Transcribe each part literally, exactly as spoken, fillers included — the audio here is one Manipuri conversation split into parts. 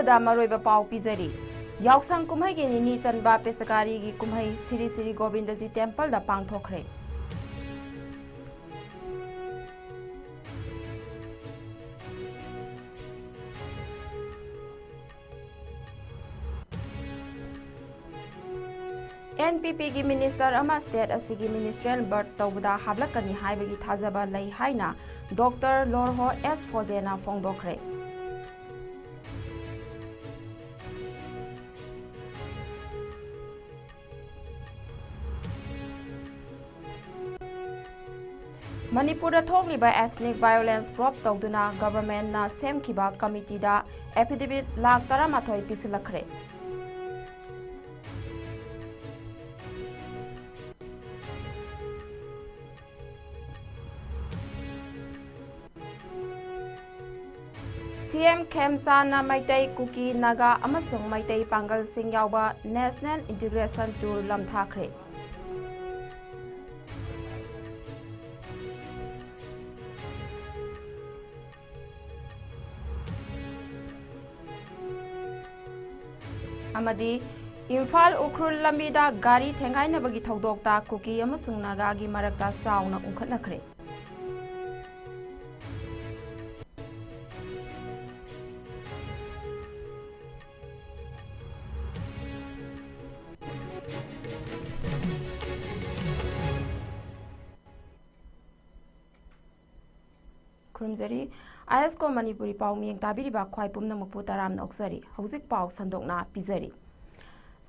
ꯗ ꯃꯔꯨꯑꯣꯏꯕ ꯄꯥꯎ ꯄꯤꯖꯔꯤ꯫ ꯌꯥꯎꯁꯪ ꯀꯨꯝꯍꯩꯒꯤ ꯅꯤꯅꯤ ꯆꯟꯕ ꯄꯦꯆꯀꯥꯔꯤꯒꯤ ꯀꯨꯝꯍꯩ ꯁꯤꯔꯤ ꯁꯤꯔꯤ ꯒꯣꯕꯤꯟꯗꯖꯤ ꯇꯦꯝꯄꯜꯗ ꯄꯥꯡꯊꯣꯛꯈ꯭ꯔꯦ꯫ NPPꯒꯤ minister ꯑꯃ state ꯑꯁꯤꯒꯤ ministerial birth ꯇꯧꯕꯗ ꯍꯥꯞꯂꯛꯀꯅꯤ ꯍꯥꯏꯕꯒꯤ ꯊꯥꯖꯕ ꯂꯩ ꯍꯥꯏꯅ Doctor ꯂꯣꯔꯍꯣ ꯑꯦꯁ ꯐꯣꯖꯦꯅ ꯐꯣꯡꯗꯣꯛꯈ꯭ꯔꯦ꯫ ꯃꯅꯤꯄꯨꯔꯗ ꯊꯣꯛꯂꯤꯕ ethnic violence probe ꯇꯧꯗꯨꯅ governmentꯅ ꯁꯦꯝꯈꯤꯕ committeeꯗ affidavit ꯂꯥꯈ ꯇꯔꯥꯃꯥꯊꯣꯏ ꯄꯤꯁꯤꯜꯂꯛꯈ꯭ꯔꯦ꯫ CM ꯈꯦꯝꯆꯥꯟꯅ ꯃꯩꯇꯩ, ꯀꯨꯀꯤ, ꯅꯥꯒꯥ ꯑꯃꯁꯨꯡ ꯃꯩꯇꯩ ꯄꯥꯡꯒꯜꯁꯤꯡ ꯌꯥꯎꯕ National Integration Tour ꯂꯝꯊꯥꯈ꯭ꯔꯦ꯫ ꯑꯃꯗꯤ ꯏꯝꯐꯥꯜ ꯎꯈ꯭ꯔꯨꯜ ꯂꯝꯕꯤꯗ ꯒꯥꯔꯤ ꯊꯦꯡꯒꯥꯏꯅꯕꯒꯤ ꯊꯧꯗꯣꯛꯇ ꯀꯨꯀꯤ ꯑꯃꯁꯨꯡ ꯅꯥꯒꯥꯒꯤ ꯃꯔꯛꯇ ꯆꯥꯎꯅ ꯎꯪꯈꯠꯅꯈ꯭ꯔꯦ꯫ ꯈꯨꯔꯨꯝꯖꯔꯤ꯫ ISCO ꯃꯅꯤꯄꯨꯔꯤ ꯄꯥꯎ ꯃꯤꯌꯦꯡ ꯇꯥꯕꯤꯔꯤꯕ ꯈ꯭ꯋꯥꯏ ꯄꯨꯝꯅꯃꯛꯄꯨ ꯇꯔꯥꯝꯅ ꯑꯣꯛꯆꯔꯤ꯫ ꯍꯧꯖꯤꯛ ꯄꯥꯎ ꯁꯟꯗꯣꯛꯅ ꯄꯤꯖꯔꯤ꯫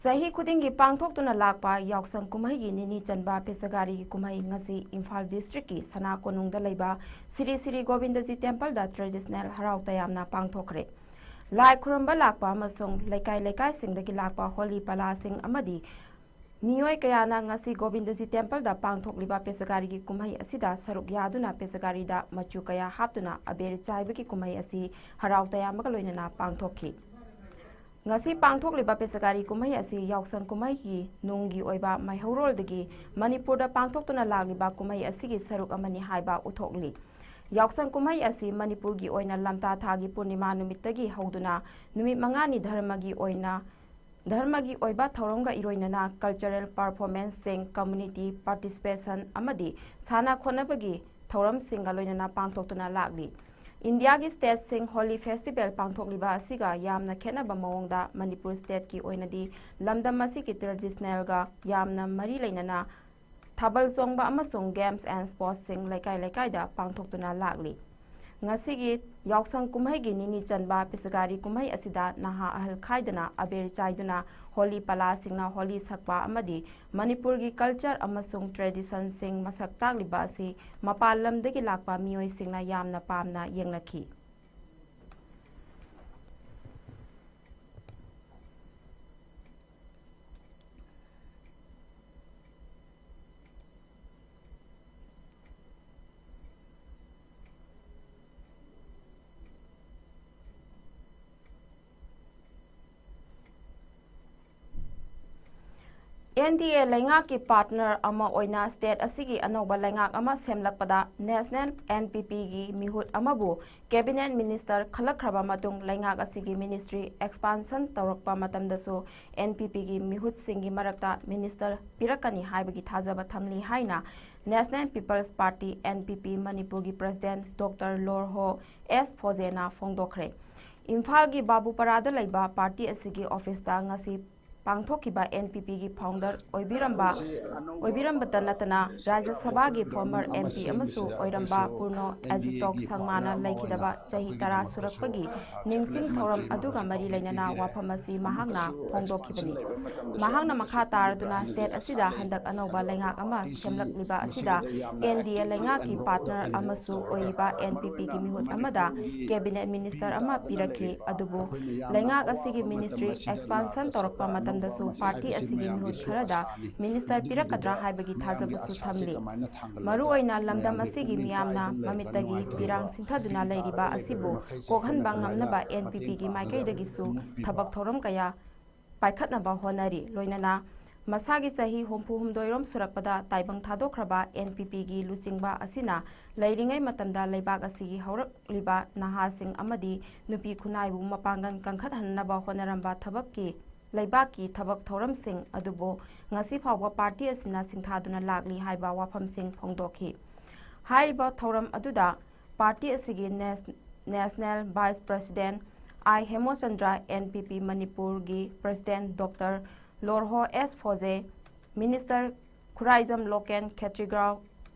ꯆꯍꯤ ꯈꯨꯗꯤꯡꯒꯤ ꯄꯥꯡꯊꯣꯛꯇꯨꯅ ꯂꯥꯛꯄ ꯌꯥꯎꯁꯪ ꯀꯨꯝꯍꯩꯒꯤ ꯅꯤꯅꯤ ꯆꯟꯕ ꯄꯦꯆꯒꯥꯔꯤꯒꯤ ꯀꯨꯝꯍꯩ ꯉꯁꯤ ꯏꯝꯐꯥꯜ districtꯀꯤ ꯁꯅꯥ ꯀꯣꯅꯨꯡꯗ ꯂꯩꯕ ꯁꯤꯔꯤ ꯁꯤꯔꯤ ꯒꯣꯕꯤꯟꯗꯖꯤ temple ꯗ traditional ꯍꯔꯥꯎ ꯇꯌꯥꯝꯅ ꯄꯥꯡꯊꯣꯛꯈ꯭ꯔꯦ꯫ ꯂꯥꯏ ꯈꯨꯔꯨꯝꯕ ꯂꯥꯛꯄ ꯑꯃꯁꯨꯡ ꯂꯩꯀꯥꯏ ꯂꯩꯀꯥꯏꯁꯤꯡꯗꯒꯤ ꯂꯥꯛꯄ ꯍꯣꯂꯤ ꯄꯂꯥꯁꯤꯡ ꯑꯃꯗꯤ ꯃꯤꯑꯣꯏ ꯀꯌꯥꯅ ꯉꯁꯤ ꯒꯣꯕꯤꯟꯗꯖꯤ temple ꯗ ꯄꯥꯡꯊꯣꯛꯂꯤꯕ ꯄꯦꯆꯒꯥꯔꯤꯒꯤ ꯀꯨꯝꯍꯩ ꯑꯁꯤꯗ ꯁꯔꯨꯛ ꯌꯥꯗꯨꯅ ꯄꯦꯆꯒꯥꯔꯤꯗ ꯃꯆꯨ ꯀꯌꯥ ꯍꯥꯞꯇꯨꯅ ꯑꯕꯦꯔ ꯆꯥꯏꯕꯒꯤ ꯀꯨꯝꯍꯩ ꯑꯁꯤ ꯍꯔꯥꯎ ꯇꯌꯥꯝꯕꯒ ꯂꯣꯏꯅꯅ ꯄꯥꯡꯊꯣꯛꯈꯤ꯫ ꯉꯁꯤ ꯄꯥꯡꯊꯣꯛꯂꯤꯕ ꯄꯦꯆꯒꯥꯔꯤ ꯀꯨꯝꯍꯩ ꯑꯁꯤ ꯌꯥꯎꯁꯪ ꯀꯨꯝꯍꯩꯒꯤ ꯅꯨꯡꯒꯤ ꯑꯣꯏꯕ ꯃꯩꯍꯧꯔꯣꯜꯗꯒꯤ ꯃꯅꯤꯄꯨꯔꯗ ꯄꯥꯡꯊꯣꯛꯇꯨꯅ ꯂꯥꯛꯂꯤꯕ ꯀꯨꯝꯍꯩ ꯑꯁꯤꯒꯤ ꯁꯔꯨꯛ ꯑꯃꯅꯤ ꯍꯥꯏꯕ ꯎꯠꯊꯣꯛꯂꯤ꯫ ꯌꯥꯎꯁꯪ ꯀꯨꯝꯍꯩ ꯑꯁꯤ ꯃꯅꯤꯄꯨꯔꯒꯤ ꯑꯣꯏꯅ ꯂꯝꯇꯥ ꯊꯥꯒꯤ ꯄꯨꯔꯅꯤꯃꯥ ꯅꯨꯃꯤꯠꯇꯒꯤ ꯍꯧꯗꯨꯅ ꯅꯨꯃꯤꯠ ꯃꯉꯥꯅꯤ ꯙꯔꯃꯒꯤ ꯑꯣꯏꯅ, ꯙꯔꯃꯒꯤ ꯑꯣꯏꯕ ꯊꯧꯔꯝꯒ ꯏꯔꯣꯏꯅꯅ cultural performanceꯁꯤꯡ, community participation ꯑꯃꯗꯤ ꯁꯥꯟꯅ ꯈꯣꯠꯅꯕꯒꯤ ꯊꯧꯔꯝꯁꯤꯡꯒ ꯂꯣꯏꯅꯅ ꯄꯥꯡꯊꯣꯛꯇꯨꯅ ꯂꯥꯛꯂꯤ꯫ ꯏꯟꯗꯤꯌꯥꯒꯤ stateꯁꯤꯡ ꯍꯣꯂꯤ festival ꯄꯥꯡꯊꯣꯛꯂꯤꯕ ꯑꯁꯤꯒ ꯌꯥꯝꯅ ꯈꯦꯠꯅꯕ ꯃꯑꯣꯡꯗ ꯃꯅꯤꯄꯨꯔ stateꯀꯤ ꯑꯣꯏꯅꯗꯤ ꯂꯝꯗꯝ ꯑꯁꯤꯒꯤ traditionalꯒ ꯌꯥꯝꯅ ꯃꯔꯤ ꯂꯩꯅꯅ ꯊꯥꯕꯜ ꯆꯣꯡꯕ ꯑꯃꯁꯨꯡ games and sportsꯁꯤꯡ ꯂꯩꯀꯥꯏ ꯂꯩꯀꯥꯏꯗ ꯄꯥꯡꯊꯣꯛꯇꯨꯅ ꯂꯥꯛꯂꯤ꯫ ꯉꯁꯤꯒꯤ ꯌꯥꯎꯁꯪ ꯀꯨꯝꯍꯩꯒꯤ ꯅꯤꯅꯤ ꯆꯟꯕ ꯄꯤꯁꯒꯥꯔꯤ ꯀꯨꯝꯍꯩ ꯑꯁꯤꯗ ꯅꯍꯥ ꯑꯍꯜ ꯈꯥꯏꯗꯅ ꯑꯕꯦꯔ ꯆꯥꯏꯗꯨꯅ ꯍꯣꯂꯤ ꯄꯂꯥꯁꯤꯡꯅ ꯍꯣꯂꯤ ꯁꯛꯄ ꯑꯃꯗꯤ ꯃꯅꯤꯄꯨꯔꯒꯤ culture ꯑꯃꯁꯨꯡ traditionꯁꯤꯡ ꯃꯁꯛ ꯇꯥꯛꯂꯤꯕ ꯑꯁꯤ ꯃꯄꯥꯟ ꯂꯝꯗꯒꯤ ꯂꯥꯛꯄ ꯃꯤꯑꯣꯏꯁꯤꯡꯅ ꯌꯥꯝꯅ ꯄꯥꯝꯅ ꯌꯦꯡꯅꯈꯤ꯫ NDA ꯂꯩꯉꯥꯛꯀꯤ partner ꯑꯃ ꯑꯣꯏꯅ state ꯑꯁꯤꯒꯤ ꯑꯅꯧꯕ ꯂꯩꯉꯥꯛ ꯑꯃ ꯁꯦꯝꯂꯛꯄꯗ National NPPꯒꯤ ꯃꯤꯍꯨꯠ ꯑꯃꯕꯨ cabinet minister ꯈꯜꯂꯛꯈ꯭ꯔꯕ ꯃꯇꯨꯡ ꯂꯩꯉꯥꯛ ꯑꯁꯤꯒꯤ ministry expansion ꯇꯧꯔꯛꯄ ꯃꯇꯝꯗꯁꯨ NPPꯒꯤ ꯃꯤꯍꯨꯠꯁꯤꯡꯒꯤ ꯃꯔꯛꯇ minister ꯄꯤꯔꯛꯀꯅꯤ ꯍꯥꯏꯕꯒꯤ ꯊꯥꯖꯕ ꯊꯝꯂꯤ ꯍꯥꯏꯅ National People's Party, NPP, ꯃꯅꯤꯄꯨꯔꯒꯤ president Doctor ꯂꯣꯔꯍꯣ ꯑꯦꯁ ꯐꯣꯖꯦꯅ ꯐꯣꯡꯗꯣꯛꯈ꯭ꯔꯦ꯫ ꯏꯝꯐꯥꯜꯒꯤ ꯕꯥꯕꯨꯄꯥꯔꯥꯗ ꯂꯩꯕ party ꯑꯁꯤꯒꯤ officeꯇ ꯉꯁꯤ ꯄꯥꯡꯊꯣꯛꯈꯤꯕ NPPꯒꯤ founder ꯑꯣꯏꯕꯤꯔꯝꯕ, ꯑꯣꯏꯕꯤꯔꯝꯕꯇ ꯅꯠꯇꯅ ꯔꯥꯖ꯭ꯌ ꯁꯚꯥꯒꯤ former MP ꯑꯃꯁꯨ ꯑꯣꯏꯔꯝꯕ ꯄꯨꯔꯅꯣ ꯑꯦꯖꯤꯇꯣꯛ ꯁꯪꯃꯥꯅ ꯂꯩꯈꯤꯗꯕ ꯆꯍꯤ ꯇꯔꯥ ꯁꯨꯔꯛꯄꯒꯤ ꯅꯤꯡꯁꯤꯡ ꯊꯧꯔꯝ ꯑꯗꯨꯒ ꯃꯔꯤ ꯂꯩꯅꯅ ꯋꯥꯐꯝ ꯑꯁꯤ ꯃꯍꯥꯛꯅ ꯐꯣꯡꯗꯣꯛꯈꯤꯕꯅꯤ꯫ ꯃꯍꯥꯛꯅ ꯃꯈꯥ ꯇꯥꯔꯗꯨꯅ state ꯑꯁꯤꯗ ꯍꯟꯗꯛ ꯑꯅꯧꯕ ꯂꯩꯉꯥꯛ ꯑꯃ ꯁꯦꯝꯂꯛꯂꯤꯕ ꯑꯁꯤꯗ NDA ꯂꯩꯉꯥꯛꯀꯤ partner ꯑꯃꯁꯨ ꯑꯣꯏꯔꯤꯕ NPPꯒꯤ ꯃꯤꯍꯨꯠ ꯑꯃꯗ cabinet minister ꯑꯃ ꯄꯤꯔꯛꯈꯤ꯫ ꯑꯗꯨꯕꯨ ꯂꯩꯉꯥꯛ ꯑꯁꯤꯒꯤ ministry expansion ꯇꯧꯔꯛꯄ ꯃꯇꯝꯗꯁꯨ party ꯑꯁꯤꯒꯤ ꯃꯤꯍꯨꯠ ꯈꯔꯗ minister ꯄꯤꯔꯛꯀꯗ꯭ꯔꯥ ꯍꯥꯏꯕꯒꯤ ꯊꯥꯖꯕꯁꯨ ꯊꯝꯂꯤ꯫ ꯃꯔꯨꯑꯣꯏꯅ ꯂꯝꯗꯝ ꯑꯁꯤꯒꯤ ꯃꯤꯌꯥꯝꯅ ꯃꯃꯤꯠꯇꯒꯤ ꯄꯤꯔꯥꯡ ꯁꯤꯟꯊꯗꯨꯅ ꯂꯩꯔꯤꯕ ꯑꯁꯤꯕꯨ ꯀꯣꯛꯍꯟꯕ ꯉꯝꯅꯕ NPPꯒꯤ ꯃꯥꯏꯀꯩꯗꯒꯤꯁꯨ ꯊꯕꯛ ꯊꯧꯔꯝ ꯀꯌꯥ ꯄꯥꯏꯈꯠꯅꯕ ꯍꯣꯠꯅꯔꯤ꯫ ꯂꯣꯏꯅꯅ ꯃꯁꯥꯒꯤ ꯆꯍꯤ ꯍꯨꯝꯐꯨ ꯍꯨꯝꯗꯣꯏꯔꯣꯝ ꯁꯨꯔꯛꯄꯗ ꯇꯥꯏꯕꯪ ꯊꯥꯗꯣꯛꯈ꯭ꯔꯕ ꯑꯦꯟ ꯄꯤ ꯄꯤꯒꯤ ꯂꯨꯆꯤꯡꯕ ꯑꯁꯤꯅ ꯂꯩꯔꯤꯉꯩ ꯃꯇꯝꯗ ꯂꯩꯕꯥꯛ ꯑꯁꯤꯒꯤ ꯍꯧꯔꯛꯂꯤꯕ ꯅꯍꯥꯁꯤꯡ ꯑꯃꯗꯤ ꯅꯨꯄꯤ ꯈꯨꯟꯅꯥꯏꯕꯨ ꯃꯄꯥꯡꯒꯜ ꯀꯟꯈꯠꯍꯟꯅꯕ ꯍꯣꯠꯅꯔꯝꯕ ꯊꯕꯛꯀꯤ, ꯂꯩꯕꯥꯛꯀꯤ ꯊꯕꯛ ꯊꯧꯔꯝꯁꯤꯡ ꯑꯗꯨꯕꯨ ꯉꯁꯤ ꯐꯥꯎꯕ ꯄꯥꯔꯇꯤ ꯑꯁꯤꯅ ꯁꯤꯡꯊꯥꯗꯨꯅ ꯂꯥꯛꯂꯤ ꯍꯥꯏꯕ ꯋꯥꯐꯝꯁꯤꯡ ꯐꯣꯡꯗꯣꯛꯈꯤ꯫ ꯍꯥꯏꯔꯤꯕ ꯊꯧꯔꯝ ꯑꯗꯨꯗ ꯄꯥꯔꯇꯤ ꯑꯁꯤꯒꯤ ꯅꯦꯁ-, national vice president I Hemochandra, N P P ꯃꯅꯤꯄꯨꯔꯒꯤ president doctor Lorho S Pfoze, minister Khuraijam Loken, Khetrigao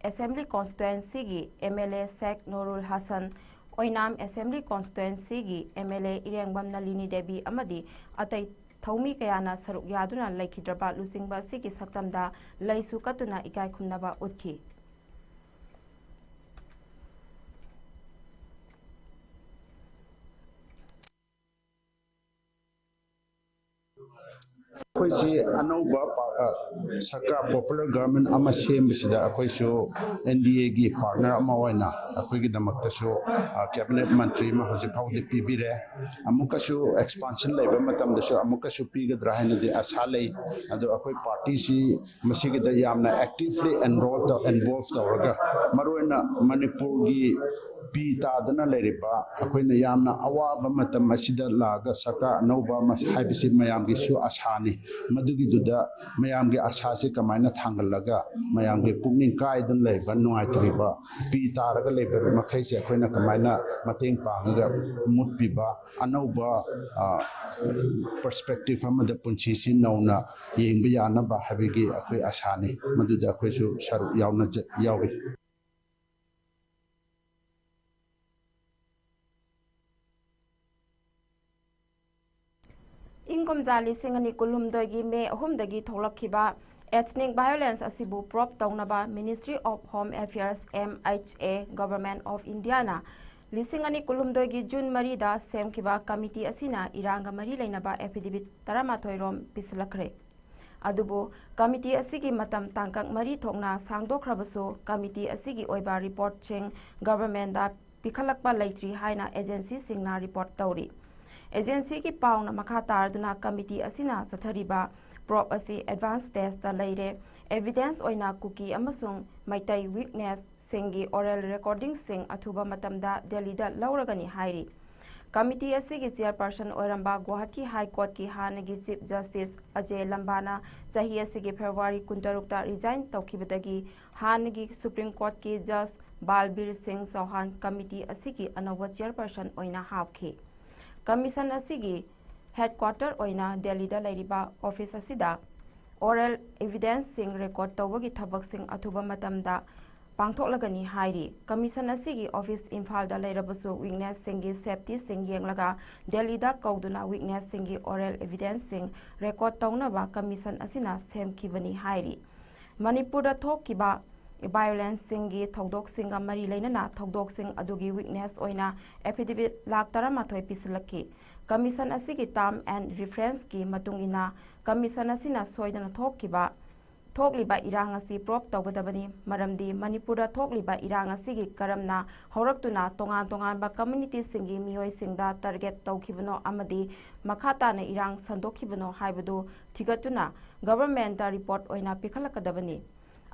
assembly ꯀꯣꯟꯁꯇꯤꯇ꯭ꯋꯦꯟꯁꯤꯒꯤ M L A Sheikh Nurul Hasan, Oinam assembly ꯀꯣꯟꯁꯇꯤꯇ꯭ꯋꯦꯟꯁꯤꯒꯤ M L A Irengbam Nalini Devi ꯑꯃꯗꯤ ꯑꯇꯩ ꯊꯧꯃꯤ ꯀꯌꯥꯅ ꯁꯔꯨꯛ ꯌꯥꯗꯨꯅ ꯂꯩꯈꯤꯗ꯭ꯔꯕ ꯂꯨꯆꯤꯡꯕ ꯑꯁꯤꯒꯤ ꯁꯛꯇꯝꯗ ꯂꯩꯁꯨ ꯀꯠꯇꯨꯅ ꯏꯀꯥꯏ ꯈꯨꯝꯅꯕ ꯎꯠꯈꯤ꯫ ꯑꯩꯈꯣꯏꯁꯤ ꯑꯅꯧꯕ ꯄꯥ-, ꯑ, ꯁꯔꯀꯥꯔ, ꯄꯣꯄꯨꯂꯔ ꯒꯚꯔꯟꯃꯦꯟ ꯑꯃ ꯁꯦꯝꯕꯁꯤꯗ ꯑꯩꯈꯣꯏꯁꯨ ꯑꯦꯟ ꯗꯤ ꯑꯦꯒꯤ ꯄꯥꯔꯠꯅꯔ ꯑꯃ ꯑꯣꯏꯅ ꯑꯩꯈꯣꯏꯒꯤꯗꯃꯛꯇꯁꯨ, ꯑ, ꯀꯦꯕꯤꯅꯦꯠ ꯃꯟꯇ꯭ꯔꯤ ꯑꯃ ꯍꯧꯖꯤꯛ ꯐꯥꯎꯗꯤ ꯄꯤꯕꯤꯔꯦ꯫ ꯑꯃꯨꯛꯀꯁꯨ ꯑꯦꯛꯁꯄꯥꯟꯁꯟ ꯂꯩꯕ ꯃꯇꯝꯗꯁꯨ ꯑꯃꯨꯛꯀꯁꯨ ꯄꯤꯒꯗ꯭ꯔꯥ ꯍꯥꯏꯅꯗꯤ ꯑꯁꯥ ꯂꯩ꯫ ꯑꯗꯣ ꯑꯩꯈꯣꯏ ꯄꯥꯔꯇꯤꯁꯤ ꯃꯁꯤꯒꯤꯗ ꯌꯥꯝꯅ actively enroll ꯇꯧ-, involve ꯇꯧꯔꯒ, ꯃꯔꯨꯑꯣꯏꯅ ꯃꯅꯤꯄꯨꯔꯒꯤ ꯄꯤ ꯇꯥꯗꯅ ꯂꯩꯔꯤꯕ, ꯑꯩꯈꯣꯏꯅ ꯌꯥꯝꯅ ꯑꯋꯥꯕ ꯃꯇꯝ ꯑꯁꯤꯗ ꯂꯥꯛꯑꯒ ꯁꯔꯀꯥꯔ ꯑꯅꯧꯕ ꯑꯃ ꯍꯥꯏꯕꯁꯤ ꯃꯌꯥꯝꯒꯤꯁꯨ ꯑꯁꯥꯅꯤ꯫ ꯃꯗꯨꯒꯤꯗꯨꯗ ꯃꯌꯥꯝꯒꯤ ꯑꯁꯥꯁꯤ ꯀꯃꯥꯏꯅ ꯊꯥꯡꯒꯠꯂꯒ, ꯃꯌꯥꯝꯒꯤ ꯄꯨꯛꯅꯤꯡ ꯀꯥꯏꯗꯅ ꯂꯩꯕ, ꯅꯨꯡꯉꯥꯏꯇ꯭ꯔꯤꯕ, ꯄꯤ ꯇꯥꯔꯒ ꯂꯩꯕ ꯃꯈꯩꯁꯦ ꯑꯩꯈꯣꯏꯅ ꯀꯃꯥꯏꯅ ꯃꯇꯦꯡ ꯄꯥꯡꯉꯒ ꯃꯨꯠꯄꯤꯕ, ꯑꯅꯧꯕ, ꯑ, perspective ꯑꯃꯗ ꯄꯨꯟꯁꯤꯁꯤ ꯅꯧꯅ ꯌꯦꯡꯕ ꯌꯥꯅꯕ ꯍꯥꯏꯕꯒꯤ ꯑꯩꯈꯣꯏ ꯑꯁꯥꯅꯤ꯫ ꯃꯗꯨꯗ ꯑꯩꯈꯣꯏꯁꯨ ꯁꯔꯨꯛ ꯌꯥꯎꯅꯖ-, ꯌꯥꯎꯔꯤ꯫ ꯏꯪ ꯀꯨꯝꯖꯥ ꯂꯤꯁꯤꯡ ꯑꯅꯤ ꯀꯨꯟꯍꯨꯝꯗꯣꯏꯒꯤ ꯃꯦ ꯑꯍꯨꯝꯗꯒꯤ ꯊꯣꯛꯂꯛꯈꯤꯕ ethnic violence ꯑꯁꯤꯕꯨ probe ꯇꯧꯅꯕ Ministry of Home Affairs, M H A, Government of Indiaꯅ ꯂꯤꯁꯤꯡ ꯑꯅꯤ ꯀꯨꯟꯍꯨꯝꯗꯣꯏꯒꯤ ꯖꯨꯟ ꯃꯔꯤꯗ ꯁꯦꯝꯈꯤꯕ ꯀꯃꯤꯇꯤ ꯑꯁꯤꯅ ꯏꯔꯥꯡꯒ ꯃꯔꯤ ꯂꯩꯅꯕ affidavit ꯇꯔꯥꯃꯥꯊꯣꯏ ꯔꯣꯝ ꯄꯤꯁꯤꯜꯂꯛꯈ꯭ꯔꯦ꯫ ꯑꯗꯨꯕꯨ ꯀꯃꯤꯇꯤ ꯑꯁꯤꯒꯤ ꯃꯇꯝ ꯇꯥꯡꯀꯛ ꯃꯔꯤ ꯊꯣꯛꯅ ꯁꯥꯡꯗꯣꯛꯈ꯭ꯔꯕꯁꯨ, ꯀꯃꯤꯇꯤ ꯑꯁꯤꯒꯤ ꯑꯣꯏꯕ reportꯁꯤꯡ governmentꯗ ꯄꯤꯈꯠꯂꯛꯄ ꯂꯩꯇ꯭ꯔꯤ ꯍꯥꯏꯅ agencyꯁꯤꯡꯅ report ꯇꯧꯔꯤ꯫ Agencyꯒꯤ ꯄꯥꯎꯅ ꯃꯈꯥ ꯇꯥꯔꯗꯨꯅ ꯀꯃꯤꯇꯤ ꯑꯁꯤꯅ ꯆꯠꯊꯔꯤꯕ probe ꯑꯁꯤ advance stageꯇ ꯂꯩꯔꯦ꯫ Evidence ꯑꯣꯏꯅ ꯀꯨꯀꯤ ꯑꯃꯁꯨꯡ ꯃꯩꯇꯩ witnessꯁꯤꯡꯒꯤ oral recordingꯁꯤꯡ ꯑꯊꯨꯕ ꯃꯇꯝꯗ ꯗꯦꯜꯂꯤꯗ ꯂꯧꯔꯒꯅꯤ ꯍꯥꯏꯔꯤ꯫ Committee ꯑꯁꯤꯒꯤ chairperson ꯑꯣꯏꯔꯝꯕ ꯒꯨꯋꯥꯍꯥꯇꯤ High Courtꯀꯤ ꯍꯥꯟꯅꯒꯤ Chief Justice ꯑꯖꯦ ꯂꯝꯕꯥꯅ ꯆꯍꯤ ꯑꯁꯤꯒꯤ February ꯀꯨꯟꯇꯔꯨꯛꯇ resign ꯇꯧꯈꯤꯕꯗꯒꯤ ꯍꯥꯟꯅꯒꯤ Supreme Courtꯀꯤ Judge ꯕꯥꯜꯕꯤꯔ ꯁꯤꯡ ꯆꯧꯍꯥꯟ committee ꯑꯁꯤꯒꯤ ꯑꯅꯧꯕ chairperson ꯑꯣꯏꯅ ꯍꯥꯞꯈꯤ꯫ Commission ꯑꯁꯤꯒꯤ headquarter ꯑꯣꯏꯅ ꯗꯦꯜꯂꯤꯗ ꯂꯩꯔꯤꯕ office ꯑꯁꯤꯗ oral evidenceꯁꯤꯡ record ꯇꯧꯕꯒꯤ ꯊꯕꯛꯁꯤꯡ ꯑꯊꯨꯕ ꯃꯇꯝꯗ ꯄꯥꯡꯊꯣꯛꯂꯒꯅꯤ ꯍꯥꯏꯔꯤ꯫ Commission ꯑꯁꯤꯒꯤ office ꯏꯝꯐꯥꯜꯗ ꯂꯩꯔꯕꯁꯨ witnessꯁꯤꯡꯒꯤ safetyꯁꯤꯡ ꯌꯦꯡꯂꯒ ꯗꯦꯜꯂꯤꯗ ꯀꯧꯗꯨꯅ witnessꯁꯤꯡꯒꯤ oral evidenceꯁꯤꯡ record ꯇꯧꯅꯕ commission ꯑꯁꯤꯅ ꯁꯦꯝꯈꯤꯕꯅꯤ ꯍꯥꯏꯔꯤ꯫ ꯃꯅꯤꯄꯨꯔꯗ ꯊꯣꯛꯈꯤꯕ violenceꯁꯤꯡꯒꯤ ꯊꯧꯗꯣꯛꯁꯤꯡꯒ ꯃꯔꯤ ꯂꯩꯅꯅ ꯊꯧꯗꯣꯛꯁꯤꯡ ꯑꯗꯨꯒꯤ witness ꯑꯣꯏꯅ affidavit ꯂꯥꯈ ꯇꯔꯥꯃꯥꯊꯣꯏ ꯄꯤꯁꯤꯜꯂꯛꯈꯤ꯫ Commission ꯑꯁꯤꯒꯤ term and referenceꯀꯤ ꯃꯇꯨꯡ ꯏꯟꯅ commission ꯑꯁꯤꯅ ꯁꯣꯏꯗꯅ ꯊꯣꯛꯈꯤꯕ, ꯊꯣꯛꯂꯤꯕ ꯏꯔꯥꯡ ꯑꯁꯤ probe ꯇꯧꯒꯗꯕꯅꯤ, ꯃꯔꯝꯗꯤ ꯃꯅꯤꯄꯨꯔꯗ ꯊꯣꯛꯂꯤꯕ ꯏꯔꯥꯡ ꯑꯁꯤꯒꯤ ꯀꯔꯝꯅ ꯍꯧꯔꯛꯇꯨꯅ ꯇꯣꯉꯥꯟ ꯇꯣꯉꯥꯟꯕ communityꯁꯤꯡꯒꯤ ꯃꯤꯑꯣꯏꯁꯤꯡꯗ target ꯇꯧꯈꯤꯕꯅꯣ ꯑꯃꯗꯤ ꯃꯈꯥ ꯇꯥꯅ ꯏꯔꯥꯡ ꯁꯟꯗꯣꯛꯈꯤꯕꯅꯣ ꯍꯥꯏꯕꯗꯨ ꯊꯤꯒꯠꯇꯨꯅ governmentꯇ report ꯑꯣꯏꯅ ꯄꯤꯈꯠꯂꯛꯀꯗꯕꯅꯤ꯫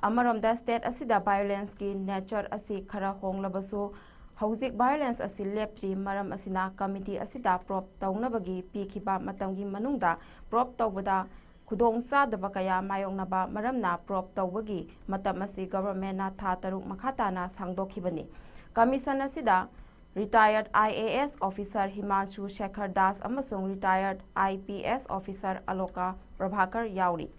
ꯑꯃꯔꯣꯝꯗ state ꯑꯁꯤꯗ violenceꯀꯤ nature ꯑꯁꯤ ꯈꯔ ꯍꯣꯡꯂꯕꯁꯨ ꯍꯧꯖꯤꯛ violence ꯑꯁꯤ ꯂꯦꯞꯇ꯭ꯔꯤ꯫ ꯃꯔꯝ ꯑꯁꯤꯅ committee ꯑꯁꯤꯗ probe ꯇꯧꯅꯕꯒꯤ ꯄꯤꯈꯤꯕ ꯃꯇꯝꯒꯤ ꯃꯅꯨꯡꯗ probe ꯇꯧꯕꯗ ꯈꯨꯗꯣꯡ ꯆꯥꯗꯕ ꯀꯌꯥ ꯃꯥꯌꯣꯛꯅꯕ ꯃꯔꯝꯅ probe ꯇꯧꯕꯒꯤ ꯃꯇꯝ ꯑꯁꯤ governmentꯅ ꯊꯥ ꯇꯔꯨꯛ ꯃꯈꯥ ꯇꯥꯅ ꯁꯥꯡꯗꯣꯛꯈꯤꯕꯅꯤ꯫ Commission ꯑꯁꯤꯗ retired I A S officer ꯍꯤꯃꯥꯟꯁꯨ Sekhar Das ꯑꯃꯁꯨꯡ retired I P S officer ꯑꯂꯣꯀꯥ Prabhakar ꯌꯥꯎꯔꯤ꯫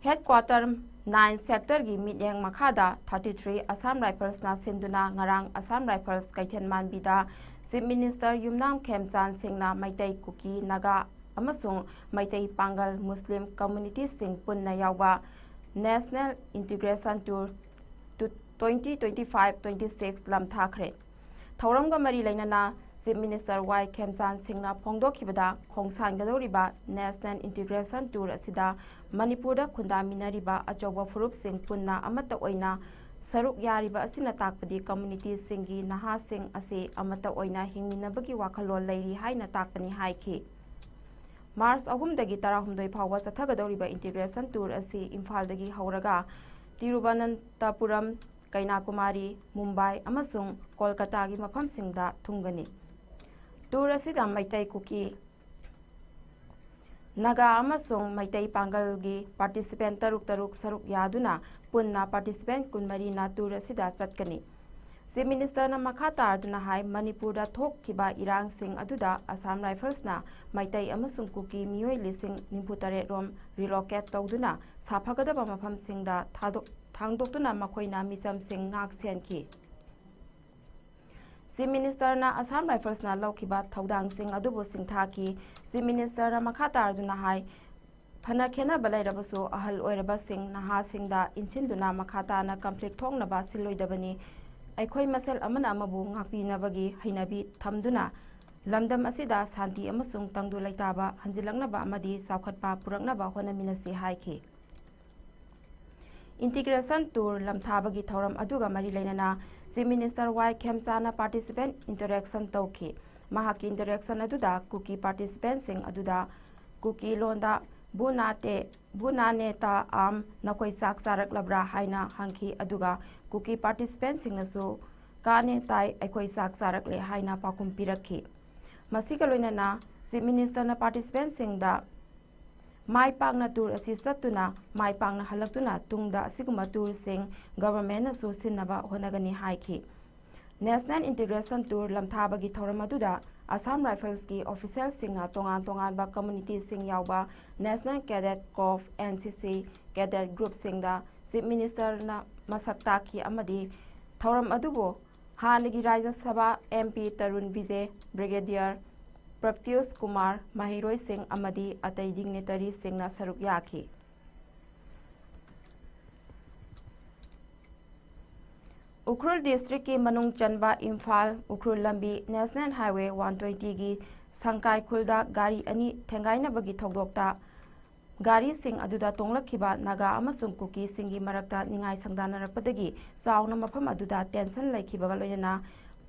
Headquarter nine sectorꯒꯤ ꯃꯤꯠꯌꯦꯡ ꯃꯈꯥꯗ thirty three Assam Riflesꯅ ꯁꯤꯟꯗꯨꯅ ꯉꯔꯥꯡ Assam Rifles ꯀꯩꯊꯦꯜ ꯃꯥꯟꯕꯤꯗ Chief Minister ꯌꯨꯝꯅꯥꯝ ꯈꯦꯝꯆꯥꯟ ꯁꯤꯡꯅ ꯃꯩꯇꯩ, ꯀꯨꯀꯤ, ꯅꯥꯒꯥ ꯑꯃꯁꯨꯡ ꯃꯩꯇꯩ, ꯄꯥꯡꯒꯜ, Muslim communityꯁꯤꯡ ꯄꯨꯟꯅ ꯌꯥꯎꯕ National Integration Tour twenty twenty-five twenty-six ꯂꯝꯊꯥꯈ꯭ꯔꯦ꯫ ꯊꯧꯔꯝꯒ ꯃꯔꯤ ꯂꯩꯅꯅ Chief Minister ꯋꯥꯏ ꯈꯦꯝꯆꯥꯟ ꯁꯤꯡꯅ ꯐꯣꯡꯗꯣꯛꯈꯤꯕꯗ, ꯈꯣꯡꯁꯥꯟꯒꯗꯧꯔꯤꯕ National Integration Tour ꯑꯁꯤꯗ ꯃꯅꯤꯄꯨꯔꯗ ꯈꯨꯟꯗꯥꯃꯤꯟꯅꯔꯤꯕ ꯑꯆꯧꯕ ꯐꯨꯔꯨꯞꯁꯤꯡ ꯄꯨꯟꯅ ꯑꯃꯠꯇ ꯑꯣꯏꯅ ꯁꯔꯨꯛ ꯌꯥꯔꯤꯕ ꯑꯁꯤꯅ ꯇꯥꯛꯄꯗꯤ communityꯁꯤꯡꯒꯤ ꯅꯍꯥꯁꯤꯡ ꯑꯁꯤ ꯑꯃꯠꯇ ꯑꯣꯏꯅ ꯍꯤꯡꯃꯤꯟꯅꯕꯒꯤ ꯋꯥꯈꯜꯂꯣꯟ ꯂꯩꯔꯤ ꯍꯥꯏꯅ ꯇꯥꯛꯄꯅꯤ ꯍꯥꯏꯈꯤ꯫ ꯃꯥꯔꯆ ꯑꯍꯨꯝꯗꯒꯤ ꯇꯔꯥꯍꯨꯝꯗꯣꯏ ꯐꯥꯎꯕ ꯆꯠꯊꯒꯗꯧꯔꯤꯕ integration tour ꯑꯁꯤ ꯏꯝꯐꯥꯜꯗꯒꯤ ꯍꯧꯔꯒ ꯇꯤꯔꯨꯕꯅꯟꯇꯄꯨꯔꯝ, ꯀꯩꯅꯥꯀꯨꯃꯥꯔꯤ, ꯃꯨꯝꯕꯥꯏ ꯑꯃꯁꯨꯡ ꯀꯣꯜꯀꯇꯥꯒꯤ ꯃꯐꯝꯁꯤꯡꯗ ꯊꯨꯡꯒꯅꯤ꯫ Tour ꯑꯁꯤꯗ ꯃꯩꯇꯩ, ꯀꯨꯀꯤ, ꯅꯥꯒꯥ ꯑꯃꯁꯨꯡ ꯃꯩꯇꯩ ꯄꯥꯡꯒꯜꯒꯤ participant ꯇꯔꯨꯛ ꯇꯔꯨꯛ ꯁꯔꯨꯛ ꯌꯥꯗꯨꯅ ꯄꯨꯟꯅ participant ꯀꯨꯟꯃꯔꯤꯅ tour ꯑꯁꯤꯗ ꯆꯠꯀꯅꯤ꯫ Chief Ministerꯅ ꯃꯈꯥ ꯇꯥꯗꯨꯅ ꯍꯥꯏ, ꯃꯅꯤꯄꯨꯔꯗ ꯊꯣꯛꯈꯤꯕ ꯏꯔꯥꯡꯁꯤꯡ ꯑꯗꯨꯗ Assam Riflesꯅ ꯃꯩꯇꯩ ꯑꯃꯁꯨꯡ ꯀꯨꯀꯤ ꯃꯤꯑꯣꯏ ꯂꯤꯁꯤꯡ ꯅꯤꯐꯨ ꯇꯔꯦꯠ ꯔꯣꯝ relocate ꯇꯧꯗꯨꯅ ꯁꯥꯐꯒꯗꯕ ꯃꯐꯝꯁꯤꯡꯗ ꯊꯥꯗꯣꯛ-, ꯊꯥꯡꯗꯣꯛꯇꯨꯅ ꯃꯈꯣꯏꯅ ꯃꯤꯆꯝꯁꯤꯡ ꯉꯥꯛ ꯁꯦꯟꯈꯤ꯫ Chief Ministerꯅ Assam Riflesꯅ ꯂꯧꯈꯤꯕ ꯊꯧꯗꯥꯡꯁꯤꯡ ꯑꯗꯨꯕꯨ ꯁꯤꯡꯊꯥꯈꯤ꯫ Chief Ministerꯅ ꯃꯈꯥ ꯇꯥꯔꯗꯨꯅ ꯍꯥꯏ, ꯐꯅ ꯈꯦꯠꯅꯕ ꯂꯩꯔꯕꯁꯨ ꯑꯍꯜ ꯑꯣꯏꯔꯕꯁꯤꯡ ꯅꯍꯥꯁꯤꯡꯗ ꯏꯟꯁꯤꯟꯗꯨꯅ ꯃꯈꯥ ꯇꯥꯅ conflict ꯊꯣꯛꯅꯕ ꯁꯤꯜꯂꯣꯏꯗꯕꯅꯤ꯫ ꯑꯩꯈꯣꯏ ꯃꯁꯦꯜ ꯑꯃꯅ ꯑꯃꯕꯨ ꯉꯥꯛꯄꯤꯅꯕꯒꯤ ꯍꯩꯅꯕꯤ ꯊꯝꯗꯨꯅ ꯂꯝꯗꯝ ꯑꯁꯤꯗ ꯁꯥꯟꯇꯤ ꯑꯃꯁꯨꯡ ꯇꯪꯗꯨ ꯂꯩꯇꯥꯕ ꯍꯟꯖꯤꯜꯂꯛꯅꯕ ꯑꯃꯗꯤ ꯆꯥꯎꯈꯠꯄ ꯄꯨꯔꯛꯅꯕ ꯍꯣꯠꯅꯃꯤꯟꯅꯁꯤ ꯍꯥꯏꯈꯤ꯫ Integration tour ꯂꯝꯊꯥꯕꯒꯤ ꯊꯧꯔꯝ ꯑꯗꯨꯒ ꯃꯔꯤ ꯂꯩꯅꯅ Chief Minister ꯋꯥꯏ ꯈꯦꯝꯆꯥꯅ participant interaction ꯇꯧꯈꯤ꯫ ꯃꯍꯥꯛꯀꯤ interaction ꯑꯗꯨꯗ ꯀꯨꯀꯤ participantꯁꯤꯡ ꯑꯗꯨꯗ ꯀꯨꯀꯤ ꯂꯣꯟꯗ "ꯕꯨ ꯅꯥꯇꯦ, ꯕꯨ ꯅꯥꯅꯦ ꯇꯥ ꯑꯥꯝ, ꯅꯈꯣꯏ ꯆꯥꯛ ꯆꯥꯔꯛꯂꯕ꯭ꯔꯥ?" ꯍꯥꯏꯅ ꯍꯪꯈꯤ, ꯑꯗꯨꯒ ꯀꯨꯀꯤ participantꯁꯤꯡꯅꯁꯨ "ꯀꯥꯅꯦ ꯇꯥꯏ, ꯑꯩꯈꯣꯏ ꯆꯥꯛ ꯆꯥꯔꯛꯂꯦ" ꯍꯥꯏꯅ ꯄꯥꯎꯈꯨꯝ ꯄꯤꯔꯛꯈꯤ꯫ ꯃꯁꯤꯒ ꯂꯣꯏꯅꯅ Chief Ministerꯅ participantꯁꯤꯡꯗ ꯃꯥꯏ ꯄꯥꯛꯅ tour ꯑꯁꯤ ꯆꯠꯇꯨꯅ ꯃꯥꯏ ꯄꯥꯛꯅ ꯍꯜꯂꯛꯇꯨꯅ ꯇꯨꯡꯗ ꯑꯁꯤꯒꯨꯝꯕ tourꯁꯤꯡ governmentꯅꯁꯨ ꯁꯤꯟꯅꯕ ꯍꯣꯠꯅꯒꯅꯤ ꯍꯥꯏꯈꯤ꯫ National Integration Tour ꯂꯝꯊꯥꯕꯒꯤ ꯊꯧꯔꯝ ꯑꯗꯨꯗ Assam Riflesꯀꯤ officialꯁꯤꯡꯅ ꯇꯣꯉꯥꯟ ꯇꯣꯉꯥꯟꯕ communityꯁꯤꯡ ꯌꯥꯎꯕ National Cadet Corps, NCC, cadet groupꯁꯤꯡꯗ Chief Ministerꯅ ꯃꯁꯛ ꯇꯥꯛꯈꯤ ꯑꯃꯗꯤ ꯊꯧꯔꯝ ꯑꯗꯨꯕꯨ ꯍꯥꯟꯅꯒꯤ ꯔꯥꯖ꯭ꯌ ꯁꯚꯥ MP ꯇꯔꯨꯟ ꯕꯤꯖꯦ, Brigadier ꯄ꯭ꯔꯇ꯭ꯌꯨꯁ ꯀꯨꯃꯥꯔ, ꯃꯍꯩꯔꯣꯏꯁꯤꯡ ꯑꯃꯗꯤ ꯑꯇꯩ dignitaryꯁꯤꯡꯅ ꯁꯔꯨꯛ ꯌꯥꯈꯤ꯫ ꯎꯈ꯭ꯔꯨꯜ districtꯀꯤ ꯃꯅꯨꯡ ꯆꯟꯕ ꯏꯝꯐꯥꯜ ꯎꯈ꯭ꯔꯨꯜ ꯂꯝꯕꯤ National Highway one twentyꯒꯤ ꯁꯪꯀꯥꯏ ꯈꯨꯜꯗ ꯒꯥꯔꯤ ꯑꯅꯤ ꯊꯦꯡꯒꯥꯏꯅꯕꯒꯤ ꯊꯧꯗꯣꯛꯇ ꯒꯥꯔꯤꯁꯤꯡ ꯑꯗꯨꯗ ꯇꯣꯡꯂꯛꯈꯤꯕ ꯅꯥꯒꯥ ꯑꯃꯁꯨꯡ ꯀꯨꯀꯤꯁꯤꯡꯒꯤ ꯃꯔꯛꯇ ꯅꯤꯡꯉꯥꯏ ꯁꯪꯗꯥꯅꯔꯛꯄꯗꯒꯤ ꯆꯥꯎꯅ ꯃꯐꯝ ꯑꯗꯨꯗ tension ꯂꯩꯈꯤꯕꯒ ꯂꯣꯏꯅꯅ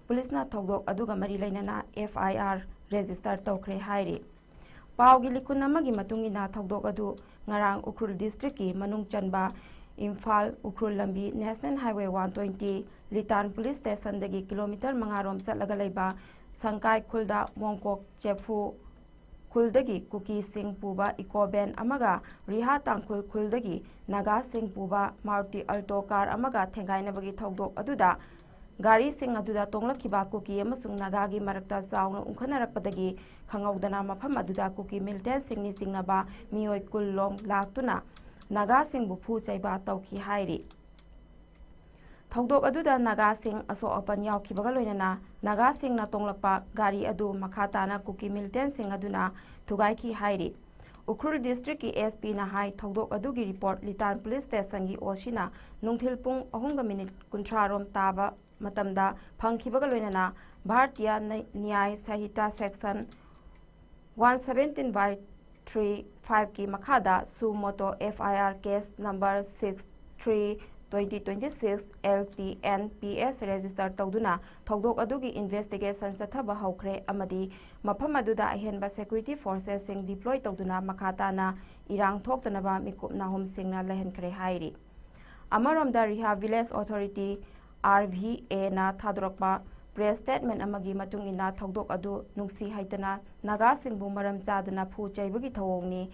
ꯄꯨꯂꯤꯁꯅ ꯊꯧꯗꯣꯛ ꯑꯗꯨꯒ ꯃꯔꯤ ꯂꯩꯅꯅ FIR register ꯇꯧꯈ꯭ꯔꯦ ꯍꯥꯏꯔꯤ꯫ ꯄꯥꯎꯒꯤ ꯂꯤꯈꯨꯟ ꯑꯃꯒꯤ ꯃꯇꯨꯡ ꯏꯟꯅ, ꯊꯧꯗꯣꯛ ꯑꯗꯨ ꯉꯔꯥꯡ ꯎꯈ꯭ꯔꯨꯜ district ꯀꯤ ꯃꯅꯨꯡ ꯆꯟꯕ ꯏꯝꯐꯥꯜ ꯎꯈ꯭ꯔꯨꯜ ꯂꯝꯕꯤ National Highway one twenty, ꯂꯤꯇꯥꯟ police station ꯗꯒꯤ kilometre ꯃꯉꯥ ꯔꯣꯝ ꯆꯠꯂꯒ ꯂꯩꯕ ꯁꯪꯀꯥꯏ ꯈꯨꯜꯗ ꯃꯣꯡꯀꯣꯛ ꯆꯦꯐꯨ ꯈꯨꯜꯗꯒꯤ ꯀꯨꯀꯤꯁꯤꯡ ꯄꯨꯕ eco van ꯑꯃꯒ ꯔꯤꯍꯥ ꯇꯥꯡꯈꯨꯜ ꯈꯨꯜꯗꯒꯤ ꯅꯥꯒꯥꯁꯤꯡ ꯄꯨꯕ Maruti Alto car ꯑꯃꯒ ꯊꯦꯡꯒꯥꯏꯅꯕꯒꯤ ꯊꯧꯗꯣꯛ ꯑꯗꯨꯗ ꯒꯥꯔꯤꯁꯤꯡ ꯑꯗꯨꯗ ꯇꯣꯡꯂꯛꯈꯤꯕ ꯀꯨꯀꯤ ꯑꯃꯁꯨꯡ ꯅꯥꯒꯥꯒꯤ ꯃꯔꯛꯇ ꯆꯥꯎꯅ ꯎꯪꯈꯠꯅꯔꯛꯄꯗꯒꯤ ꯈꯪꯍꯧꯗꯅ ꯃꯐꯝ ꯑꯗꯨꯗ ꯀꯨꯀꯤ militantꯁꯤꯡꯅꯤ ꯆꯤꯡꯅꯕ ꯃꯤꯑꯣꯏ ꯀꯨꯟ ꯂꯣꯝ ꯂꯥꯛꯇꯨꯅ ꯅꯥꯒꯥꯁꯤꯡꯕꯨ ꯐꯨ ꯆꯩꯕ ꯇꯧꯈꯤ ꯍꯥꯏꯔꯤ꯫ ꯊꯧꯗꯣꯛ ꯑꯗꯨꯗ ꯅꯥꯒꯥꯁꯤꯡ ꯑꯁꯣꯛ ꯑꯄꯟ ꯌꯥꯎꯈꯤꯕꯒ ꯂꯣꯏꯅꯅ ꯅꯥꯒꯥꯁꯤꯡꯅ ꯇꯣꯡꯂꯛꯄ ꯒꯥꯔꯤ ꯑꯗꯨ ꯃꯈꯥ ꯇꯥꯅ ꯀꯨꯀꯤ militantꯁꯤꯡ ꯑꯗꯨꯅ ꯊꯨꯒꯥꯏꯈꯤ ꯍꯥꯏꯔꯤ꯫ ꯎꯈ꯭ꯔꯨꯜ district ꯀꯤ SP ꯅ ꯍꯥꯏ, ꯊꯧꯗꯣꯛ ꯑꯗꯨꯒꯤ report ꯂꯤꯇꯥꯟ police station ꯒꯤ OC ꯅ ꯅꯨꯡꯊꯤꯜ ꯄꯨꯡ ꯑꯍꯨꯝꯒ minute ꯀꯨꯟꯊ꯭ꯔꯥ ꯔꯣꯝ ꯇꯥꯕ ꯃꯇꯝꯗ ꯐꯪꯈꯤꯕꯒ ꯂꯣꯏꯅꯅ ꯚꯥꯔꯇꯤꯌꯥ ꯅ-, ꯅ꯭ꯌꯥꯌ ꯁꯥꯍꯤꯇ꯭ꯌ section one seventeen by three five ꯀꯤ ꯃꯈꯥꯗ suo motu FIR case number six three twenty twenty-six LTNPS register ꯇꯧꯗꯨꯅ ꯊꯧꯗꯣꯛ ꯑꯗꯨꯒꯤ investigation ꯆꯠꯊꯕ ꯍꯧꯈ꯭ꯔꯦ ꯑꯃꯗꯤ ꯃꯐꯝ ꯑꯗꯨꯗ ꯑꯍꯦꯟꯕ security forces ꯁꯤꯡ deploy ꯇꯧꯗꯨꯅ ꯃꯈꯥ ꯇꯥꯅ ꯏꯔꯥꯡ ꯊꯣꯛꯇꯅꯕ ꯃꯤꯀꯨꯞ ꯅꯥꯍꯨꯝꯁꯤꯡꯅ ꯂꯩꯍꯟꯈ꯭ꯔꯦ ꯍꯥꯏꯔꯤ꯫ ꯑꯃꯔꯣꯝꯗ, ꯔꯤꯍꯥ village authority, RVA ꯅ ꯊꯥꯗꯣꯔꯛꯄ press statement ꯑꯃꯒꯤ ꯃꯇꯨꯡ ꯏꯟꯅ, ꯊꯧꯗꯣꯛ ꯑꯗꯨ ꯅꯨꯡꯁꯤ ꯍꯩꯇꯅ ꯅꯥꯒꯥꯁꯤꯡꯕꯨ ꯃꯔꯝ ꯆꯥꯗꯅ ꯐꯨ ꯆꯩꯕꯒꯤ ꯊꯧꯑꯣꯡꯅꯤ꯫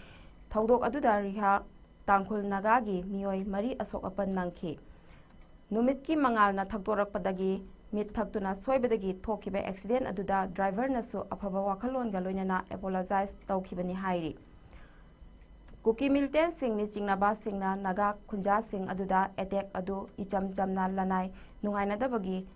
ꯊꯧꯗꯣꯛ ꯑꯗꯨꯗ ꯔꯤꯍꯥ ꯇꯥꯡꯈꯨꯜ ꯅꯥꯒꯥꯒꯤ ꯃꯤꯑꯣꯏ ꯃꯔꯤ ꯑꯁꯣꯛ ꯑꯄꯟ ꯅꯪꯈꯤ꯫ ꯅꯨꯃꯤꯠꯀꯤ ꯃꯉꯥꯜꯅ ꯊꯛꯇꯣꯔꯛꯄꯗꯒꯤ ꯃꯤꯠ ꯊꯛꯇꯨꯅ ꯁꯣꯏꯕꯗꯒꯤ ꯊꯣꯛꯈꯤꯕ accident ꯑꯗꯨꯗ driver ꯅꯁꯨ ꯑꯐꯕ ꯋꯥꯈꯜꯂꯣꯟꯒ ꯂꯣꯏꯅꯅ apologize ꯇꯧꯈꯤꯕꯅꯤ ꯍꯥꯏꯔꯤ꯫ ꯀꯨꯀꯤ militantꯁꯤꯡꯅꯤ ꯆꯤꯡꯅꯕꯁꯤꯡꯅ ꯅꯥꯒꯥ ꯈꯨꯟꯖꯥꯁꯤꯡ ꯑꯗꯨꯗ attack ꯑꯗꯨ ꯏꯆꯝ ꯆꯝꯅ ꯂꯅꯥꯏ ꯅꯨꯡꯉꯥꯏꯅꯗꯕꯒꯤ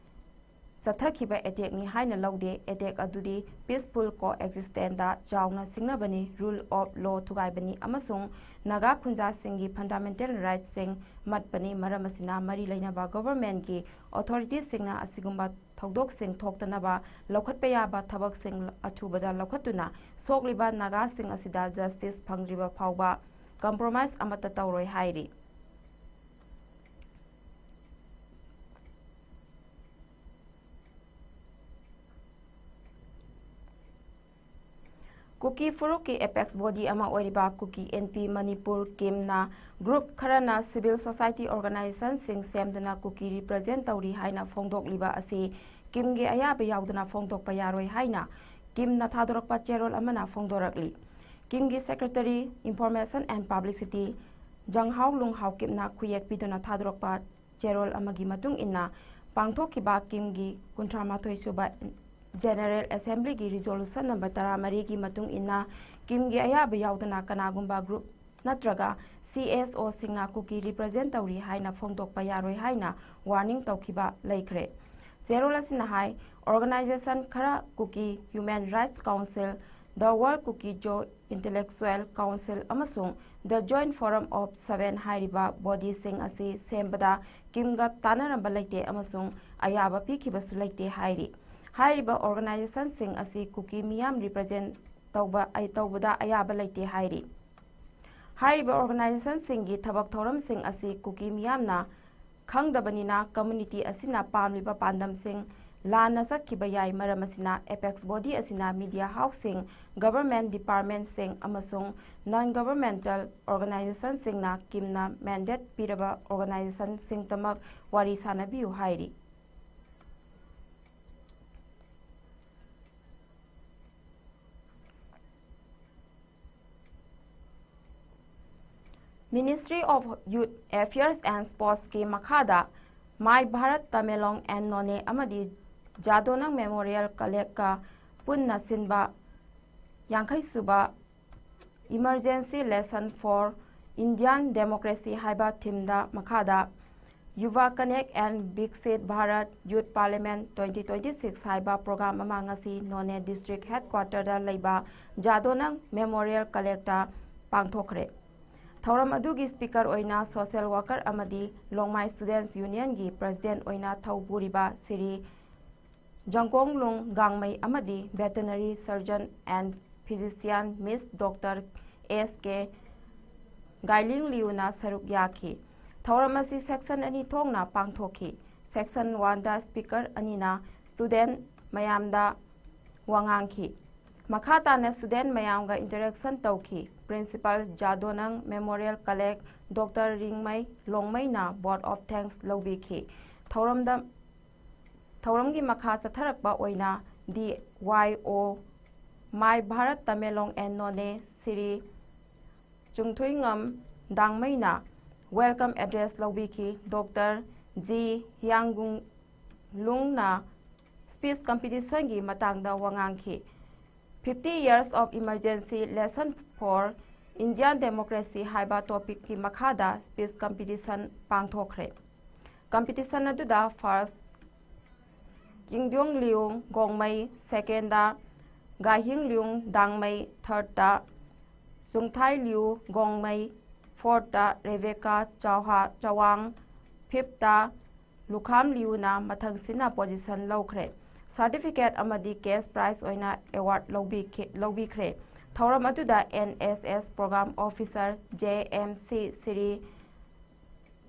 ꯆꯠꯊꯈꯤꯕ attack ꯅꯤ ꯍꯥꯏꯅ ꯂꯧꯗꯦ꯫ Attack ꯑꯗꯨꯗꯤ peaceful coexistence ꯗ ꯆꯥꯎꯅ ꯁꯤꯡꯅꯕꯅꯤ, rule of law ꯊꯨꯒꯥꯏꯕꯅꯤ ꯑꯃꯁꯨꯡ ꯅꯥꯒꯥ ꯈꯨꯟꯖꯥꯁꯤꯡꯒꯤ fundamental rights ꯁꯤꯡ ꯃꯠꯄꯅꯤ꯫ ꯃꯔꯝ ꯑꯁꯤꯅ, ꯃꯔꯤ ꯂꯩꯅꯕ government ꯀꯤ authority ꯁꯤꯡꯅ ꯑꯁꯤꯒꯨꯝꯕ ꯊꯧꯗꯣꯛꯁꯤꯡ ꯊꯣꯛꯇꯅꯕ ꯂꯧꯈꯠꯄ ꯌꯥꯕ ꯊꯕꯛꯁꯤꯡ ꯑꯊꯨꯕꯗ ꯂꯧꯈꯠꯇꯨꯅ ꯁꯣꯛꯂꯤꯕ ꯅꯥꯒꯥꯁꯤꯡ ꯑꯁꯤꯗ justice ꯐꯪꯗ꯭ꯔꯤꯕ ꯐꯥꯎꯕ compromise ꯑꯃꯠꯇ ꯇꯧꯔꯣꯏ ꯍꯥꯏꯔꯤ꯫ ꯀꯨꯀꯤ ꯐꯨꯔꯨꯞꯀꯤ ꯑꯦꯄꯦꯛꯁ ꯕꯣꯗꯤ ꯑꯃ ꯑꯣꯏꯔꯤꯕ ꯀꯨꯀꯤ ꯑꯦꯟ ꯄꯤ ꯃꯅꯤꯄꯨꯔ ꯀꯤꯝꯅ ꯒ꯭ꯔꯨꯞ ꯈꯔꯅ ꯁꯤꯚꯤꯜ ꯁꯣꯁꯥꯏꯇꯤ ꯑꯣꯔꯒꯅꯥꯏꯖꯦꯁꯟꯁꯤꯡ ꯁꯦꯝꯗꯨꯅ ꯀꯨꯀꯤ ꯔꯤꯄ꯭ꯔꯖꯦꯟ ꯇꯧꯔꯤ ꯍꯥꯏꯅ ꯐꯣꯡꯗꯣꯛꯂꯤꯕ ꯑꯁꯤ ꯀꯤꯝꯒꯤ ꯑꯌꯥꯕ ꯌꯥꯎꯗꯅ ꯐꯣꯡꯗꯣꯛꯄ ꯌꯥꯔꯣꯏ ꯍꯥꯏꯅ ꯀꯤꯝꯅ ꯊꯥꯗꯣꯔꯛꯄ ꯆꯦꯔꯣꯜ ꯑꯃꯅ ꯐꯣꯡꯗꯣꯔꯛꯂꯤ꯫ ꯀꯤꯝꯒꯤ ꯁꯦꯀ꯭ꯔꯦꯇꯔꯤ ꯏꯟꯐꯣꯔꯃꯦꯁꯟ ꯑꯦꯟ ꯄꯕ꯭ꯂꯤꯁꯤꯇꯤ ꯖꯪꯍꯥꯎ ꯂꯨꯡꯍꯥꯎ ꯀꯤꯝꯅ ꯈꯨꯌꯦꯛ ꯄꯤꯗꯨꯅ ꯊꯥꯗꯣꯔꯛꯄ ꯆꯦꯔꯣꯜ ꯑꯃꯒꯤ ꯃꯇꯨꯡ ꯏꯟꯅ ꯄꯥꯡꯊꯣꯛꯈꯤꯕ ꯀꯤꯝꯒꯤ ꯀꯨꯟꯊ꯭ꯔꯥ ꯃꯥꯊꯣꯏ ꯁꯨꯕ ꯖꯦꯅꯔꯦꯜ ꯑꯦꯁꯦꯝꯕ꯭ꯂꯤꯒꯤ ꯔꯤꯖꯣꯂꯨꯁꯟ ꯅꯝꯕꯔ ꯇꯔꯥ ꯃꯔꯤꯒꯤ ꯃꯇꯨꯡ ꯏꯟꯅ ꯀꯤꯝꯒꯤ ꯑꯌꯥꯕ ꯌꯥꯎꯗꯅ ꯀꯅꯥꯒꯨꯝꯕ ꯒ꯭ꯔꯨꯞ ꯅꯠꯇ꯭ꯔꯒ ꯁꯤ ꯑꯦꯁ ꯑꯣꯁꯤꯡꯅ ꯀꯨꯀꯤ ꯔꯤꯄ꯭ꯔꯖꯦꯟ ꯇꯧꯔꯤ ꯍꯥꯏꯅ ꯐꯣꯡꯗꯣꯛꯄ ꯌꯥꯔꯣꯏ ꯍꯥꯏꯅ ꯋꯥꯔꯅꯤꯡ ꯇꯧꯈꯤꯕ ꯂꯩꯈ꯭ꯔꯦ꯫ ꯆꯦꯔꯣꯜ ꯑꯁꯤꯅ ꯍꯥꯏ, ꯑꯣꯔꯒꯅꯥꯏꯖꯦꯁꯟ ꯈꯔ ꯀꯨꯀꯤ ꯍ꯭ꯌꯨꯃꯦꯟ ꯔꯥꯏꯠꯁ ꯀꯥꯎꯟꯁꯤꯜ, ꯗ ꯋꯥꯔꯜ ꯀꯨꯀꯤ ꯖꯣ ꯏꯟꯇꯦꯂꯦꯛꯆꯨꯑꯦꯜ ꯀꯥꯎꯟꯁꯤꯜ ꯑꯃꯁꯨꯡ ꯗ ꯖꯣꯏꯟꯠ ꯐꯣꯔꯝ ꯑꯣꯐ ꯁꯚꯦꯟ ꯍꯥꯏꯔꯤꯕ ꯕꯣꯗꯤꯁꯤꯡ ꯑꯁꯤ ꯁꯦꯝꯕꯗ ꯀꯤꯝꯒ ꯇꯥꯟꯅꯔꯝꯕ ꯂꯩꯇꯦ ꯑꯃꯁꯨꯡ ꯑꯌꯥꯕ ꯄꯤꯈꯤꯕꯁꯨ ꯂꯩꯇꯦ ꯍꯥꯏꯔꯤ꯫ ꯍꯥꯏꯔꯤꯕ ꯑꯣꯔꯒꯅꯥꯏꯖꯦꯁꯟꯁꯤꯡ ꯑꯁꯤ ꯀꯨꯀꯤ ꯃꯤꯌꯥꯝ ꯔꯤꯄ꯭ꯔꯖꯦꯟ ꯇꯧꯕ, ꯑꯩ ꯇꯧꯕꯗ ꯑꯌꯥꯕ ꯂꯩꯇꯦ ꯍꯥꯏꯔꯤ꯫ ꯍꯥꯏꯔꯤꯕ ꯑꯣꯔꯒꯅꯥꯏꯖꯦꯁꯟꯁꯤꯡꯒꯤ ꯊꯕꯛ ꯊꯧꯔꯝꯁꯤꯡ ꯑꯁꯤ ꯀꯨꯀꯤ ꯃꯤꯌꯥꯝꯅ ꯈꯪꯗꯕꯅꯤꯅ ꯀꯝꯃ꯭ꯌꯨꯅꯤꯇꯤ ꯑꯁꯤꯅ ꯄꯥꯝꯂꯤꯕ ꯄꯥꯟꯗꯝꯁꯤꯡ ꯂꯥꯟꯅ ꯆꯠꯈꯤꯕ ꯌꯥꯏ꯫ ꯃꯔꯝ ꯑꯁꯤꯅ ꯑꯦꯄꯦꯛꯁ ꯕꯣꯗꯤ ꯑꯁꯤꯅ ꯃꯤꯗꯤꯌꯥ ꯍꯥꯎꯁꯁꯤꯡ, ꯒꯚꯔꯟꯃꯦꯟꯠ ꯗꯤꯄꯥꯔꯠꯃꯦꯟꯠꯁꯤꯡ ꯑꯃꯁꯨꯡ ꯅꯟ ꯒꯚꯔꯟꯃꯦꯟꯇꯜ ꯑꯣꯔꯒꯅꯥꯏꯖꯦꯁꯟꯁꯤꯡꯅ ꯀꯤꯝꯅ ꯃꯦꯟꯗꯦꯠ ꯄꯤꯔꯕ ꯑꯣꯔꯒꯅꯥꯏꯖꯦꯁꯟꯁꯤꯡꯗꯃꯛ ꯋꯥꯔꯤ ꯁꯥꯅꯕꯤꯌꯨ ꯍꯥꯏꯔꯤ꯫ Ministry of Youth Affairs and Sportsꯀꯤ ꯃꯈꯥꯗ My Bharat Tamenglong and Noney ꯑꯃꯗꯤ ꯖꯥꯗꯣꯅꯪ ꯃꯦꯃꯣꯔꯤꯌꯦꯜ ꯀꯂꯦꯛꯀ ꯄꯨꯟꯅ ꯁꯤꯟꯕ ꯌꯥꯡꯈꯩ ꯁꯨꯕ Emergency Lesson for Indian Democracy ꯍꯥꯏꯕ ꯊꯤꯝꯗ ꯃꯈꯥꯗ Yuva Connect and Viksit Bharat Youth Parliament twenty twenty-six ꯍꯥꯏꯕ ꯄ꯭ꯔꯣꯒ꯭ꯔꯥꯝ ꯑꯃ ꯉꯁꯤ ꯅꯣꯅꯦ ꯗꯤꯁꯇ꯭ꯔꯤꯛ ꯍꯦꯗꯀ꯭ꯋꯥꯇꯔꯗ ꯂꯩꯕ ꯖꯥꯗꯣꯅꯪ ꯃꯦꯃꯣꯔꯤꯌꯦꯜ ꯀꯂꯦꯛꯇ ꯄꯥꯡꯊꯣꯛꯈ꯭ꯔꯦ꯫ ꯊꯧꯔꯝ ꯑꯗꯨꯒꯤ ꯁ꯭ꯄꯤꯀꯔ ꯑꯣꯏꯅ ꯁꯣꯁꯤꯌꯦꯜ ꯋꯥꯔꯀꯔ ꯑꯃꯗꯤ ꯂꯣꯡꯃꯥꯏ ꯁ꯭ꯇꯨꯗꯦꯟꯠꯁ ꯌꯨꯅꯤꯌꯟꯒꯤ ꯄ꯭ꯔꯁꯤꯗꯦꯟꯠ ꯑꯣꯏꯅ ꯊꯧ ꯄꯨꯔꯤꯕ ꯁꯤꯔꯤ ꯖꯪꯀꯣꯡꯂꯨꯡ ꯒꯥꯡꯃꯩ ꯑꯃꯗꯤ Veterinary Surgeon and Physician Miss Doctor ꯑꯦꯁ ꯀꯦ ꯒꯥꯏꯂꯤꯡ ꯂꯤꯌꯨꯅ ꯁꯔꯨꯛ ꯌꯥꯈꯤ꯫ ꯊꯧꯔꯝ ꯑꯁꯤ ꯁꯦꯛꯁꯟ ꯑꯅꯤ ꯊꯣꯛꯅ ꯄꯥꯡꯊꯣꯛꯈꯤ꯫ ꯁꯦꯛꯁꯟ ꯋꯥꯟꯗ ꯁ꯭ꯄꯤꯀꯔ ꯑꯅꯤꯅ ꯁ꯭ꯇꯨꯗꯦꯟꯠ ꯃꯌꯥꯝꯗ ꯋꯥ ꯉꯥꯡꯈꯤ꯫ ꯃꯈꯥ ꯇꯥꯅ student ꯃꯌꯥꯝꯒ interaction ꯇꯧꯈꯤ꯫ Principal ꯖꯥꯗꯣꯅꯪ Memorial College Doctor ꯔꯤꯡꯃꯩ ꯂꯣꯡꯃꯩꯅ vote of thanks ꯂꯧꯕꯤꯈꯤ꯫ ꯊꯧꯔꯝꯗ ꯊꯧꯔꯝꯒꯤ ꯃꯈꯥ ꯆꯠꯊꯔꯛꯄ ꯑꯣꯏꯅ D Y O My Bharat Tamenglong and Noney Shri ꯆꯨꯡꯊꯨꯏꯉꯝ ꯗꯥꯡꯃꯩꯅ welcome address ꯂꯧꯕꯤꯈꯤ꯫ Doctor G ꯍꯤꯌꯥꯡꯒꯨꯡ ꯂꯨꯡꯅ speech competition ꯒꯤ ꯃꯇꯥꯡꯗ ꯋꯥ ꯉꯥꯡꯈꯤ꯫ Fifty Years of Emergency, Lesson for Indian Democracy ꯍꯥꯏꯕ topic ꯀꯤ ꯃꯈꯥꯗ speech competition ꯄꯥꯡꯊꯣꯛꯈ꯭ꯔꯦ꯫ Competition ꯑꯗꯨꯗ first ꯀꯤꯡꯗꯣꯡ ꯂꯤꯌꯨ ꯒꯣꯡꯃꯩ, second ꯗ ꯒꯥꯏꯍꯤꯡ ꯂꯤꯌꯨ ꯗꯥꯡꯃꯩ, third ꯇ ꯆꯨꯡꯊꯥꯏ ꯂꯤꯌꯨ ꯒꯣꯡꯃꯩ, fourth ꯇ ꯔꯦꯕꯦꯀꯥ ꯆꯥꯎꯍꯥ ꯆꯋꯥꯡ, fifth ꯇ ꯂꯨꯈꯥꯝ ꯂꯤꯌꯨꯅ ꯃꯊꯪꯁꯤꯠꯅ position ꯂꯧꯈ꯭ꯔꯦ꯫ Certificate ꯑꯃꯗꯤ cash prize ꯑꯣꯏꯅ award ꯂꯧꯕꯤꯈꯤ-, ꯂꯧꯕꯤꯈ꯭ꯔꯦ꯫ ꯊꯧꯔꯝ ꯑꯗꯨꯗ N S S Program Officer J M C Shri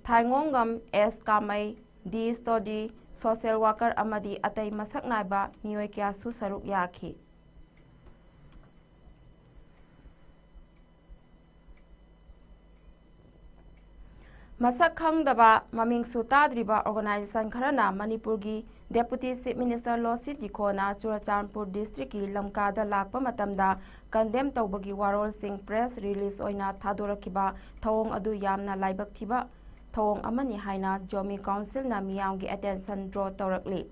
ꯊꯥꯏꯉꯣꯡꯉꯝ S ꯀꯥꯃꯩ, D Study, social worker ꯑꯃꯗꯤ ꯑꯇꯩ ꯃꯁꯛ ꯅꯥꯏꯕ ꯃꯤꯑꯣꯏ ꯀꯌꯥꯁꯨ ꯁꯔꯨꯛ ꯌꯥꯈꯤ꯫ ꯃꯁꯛ ꯈꯪꯗꯕ, ꯃꯃꯤꯡꯁꯨ ꯇꯥꯗ꯭ꯔꯤꯕ organization ꯈꯔꯅ ꯃꯅꯤꯄꯨꯔꯒꯤ Deputy Chief Minister ꯂꯣꯁꯤ ꯗꯤꯈꯣꯅ Churachandpur district ꯀꯤ ꯂꯝꯀꯥꯗ ꯂꯥꯛꯄ ꯃꯇꯝꯗ condemn ꯇꯧꯕꯒꯤ ꯋꯥꯔꯣꯜꯁꯤꯡ press release ꯑꯣꯏꯅ ꯊꯥꯗꯣꯔꯛꯈꯤꯕ ꯊꯧꯑꯣꯡ ꯑꯗꯨ ꯌꯥꯝꯅ ꯂꯥꯏꯕꯛ ꯊꯤꯕ ꯊꯧꯑꯣꯡ ꯑꯃꯅꯤ ꯍꯥꯏꯅ ꯖꯣꯃꯤ Council ꯅ ꯃꯤꯌꯥꯝꯒꯤ attention draw ꯇꯧꯔꯛꯂꯤ꯫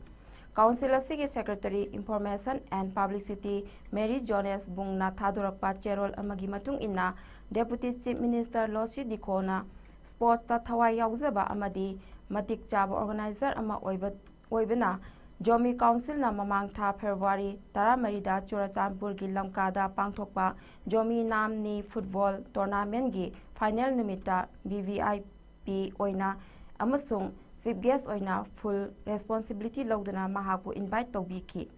Council ꯑꯁꯤꯒꯤ Secretary Information and Publicity Mary Jones ꯕꯨꯡꯅ ꯊꯥꯗꯣꯔꯛꯄ ꯆꯦꯔꯣꯜ ꯑꯃꯒꯤ ꯃꯇꯨꯡ ꯏꯟꯅ, Deputy Chief Minister ꯂꯣꯁꯤ ꯗꯤꯈꯣꯅ sports ꯇ ꯊꯋꯥꯏ ꯌꯥꯎꯖꯕ ꯑꯃꯗꯤ ꯃꯇꯤꯛ ꯆꯥꯕ organizer ꯑꯃ ꯑꯣꯏꯕ, ꯑꯣꯏꯕꯅ, ꯖꯣꯃꯤ Council ꯅ ꯃꯃꯥꯡ ꯊꯥ February ꯇꯔꯥꯃꯔꯤꯗ ꯆꯨꯔꯆꯥꯟꯄꯨꯔꯒꯤ ꯂꯝꯀꯥꯗ ꯄꯥꯡꯊꯣꯛꯄ ꯖꯣꯃꯤ ꯅꯥꯝꯅꯤ football tournament ꯀꯤ final ꯅꯨꯃꯤꯠꯇ V V I P ꯑꯣꯏꯅ ꯑꯃꯁꯨꯡ chief guest ꯑꯣꯏꯅ full responsibility ꯂꯧꯗꯨꯅ ꯃꯍꯥꯛꯄꯨ invite ꯇꯧꯕꯤꯈꯤ꯫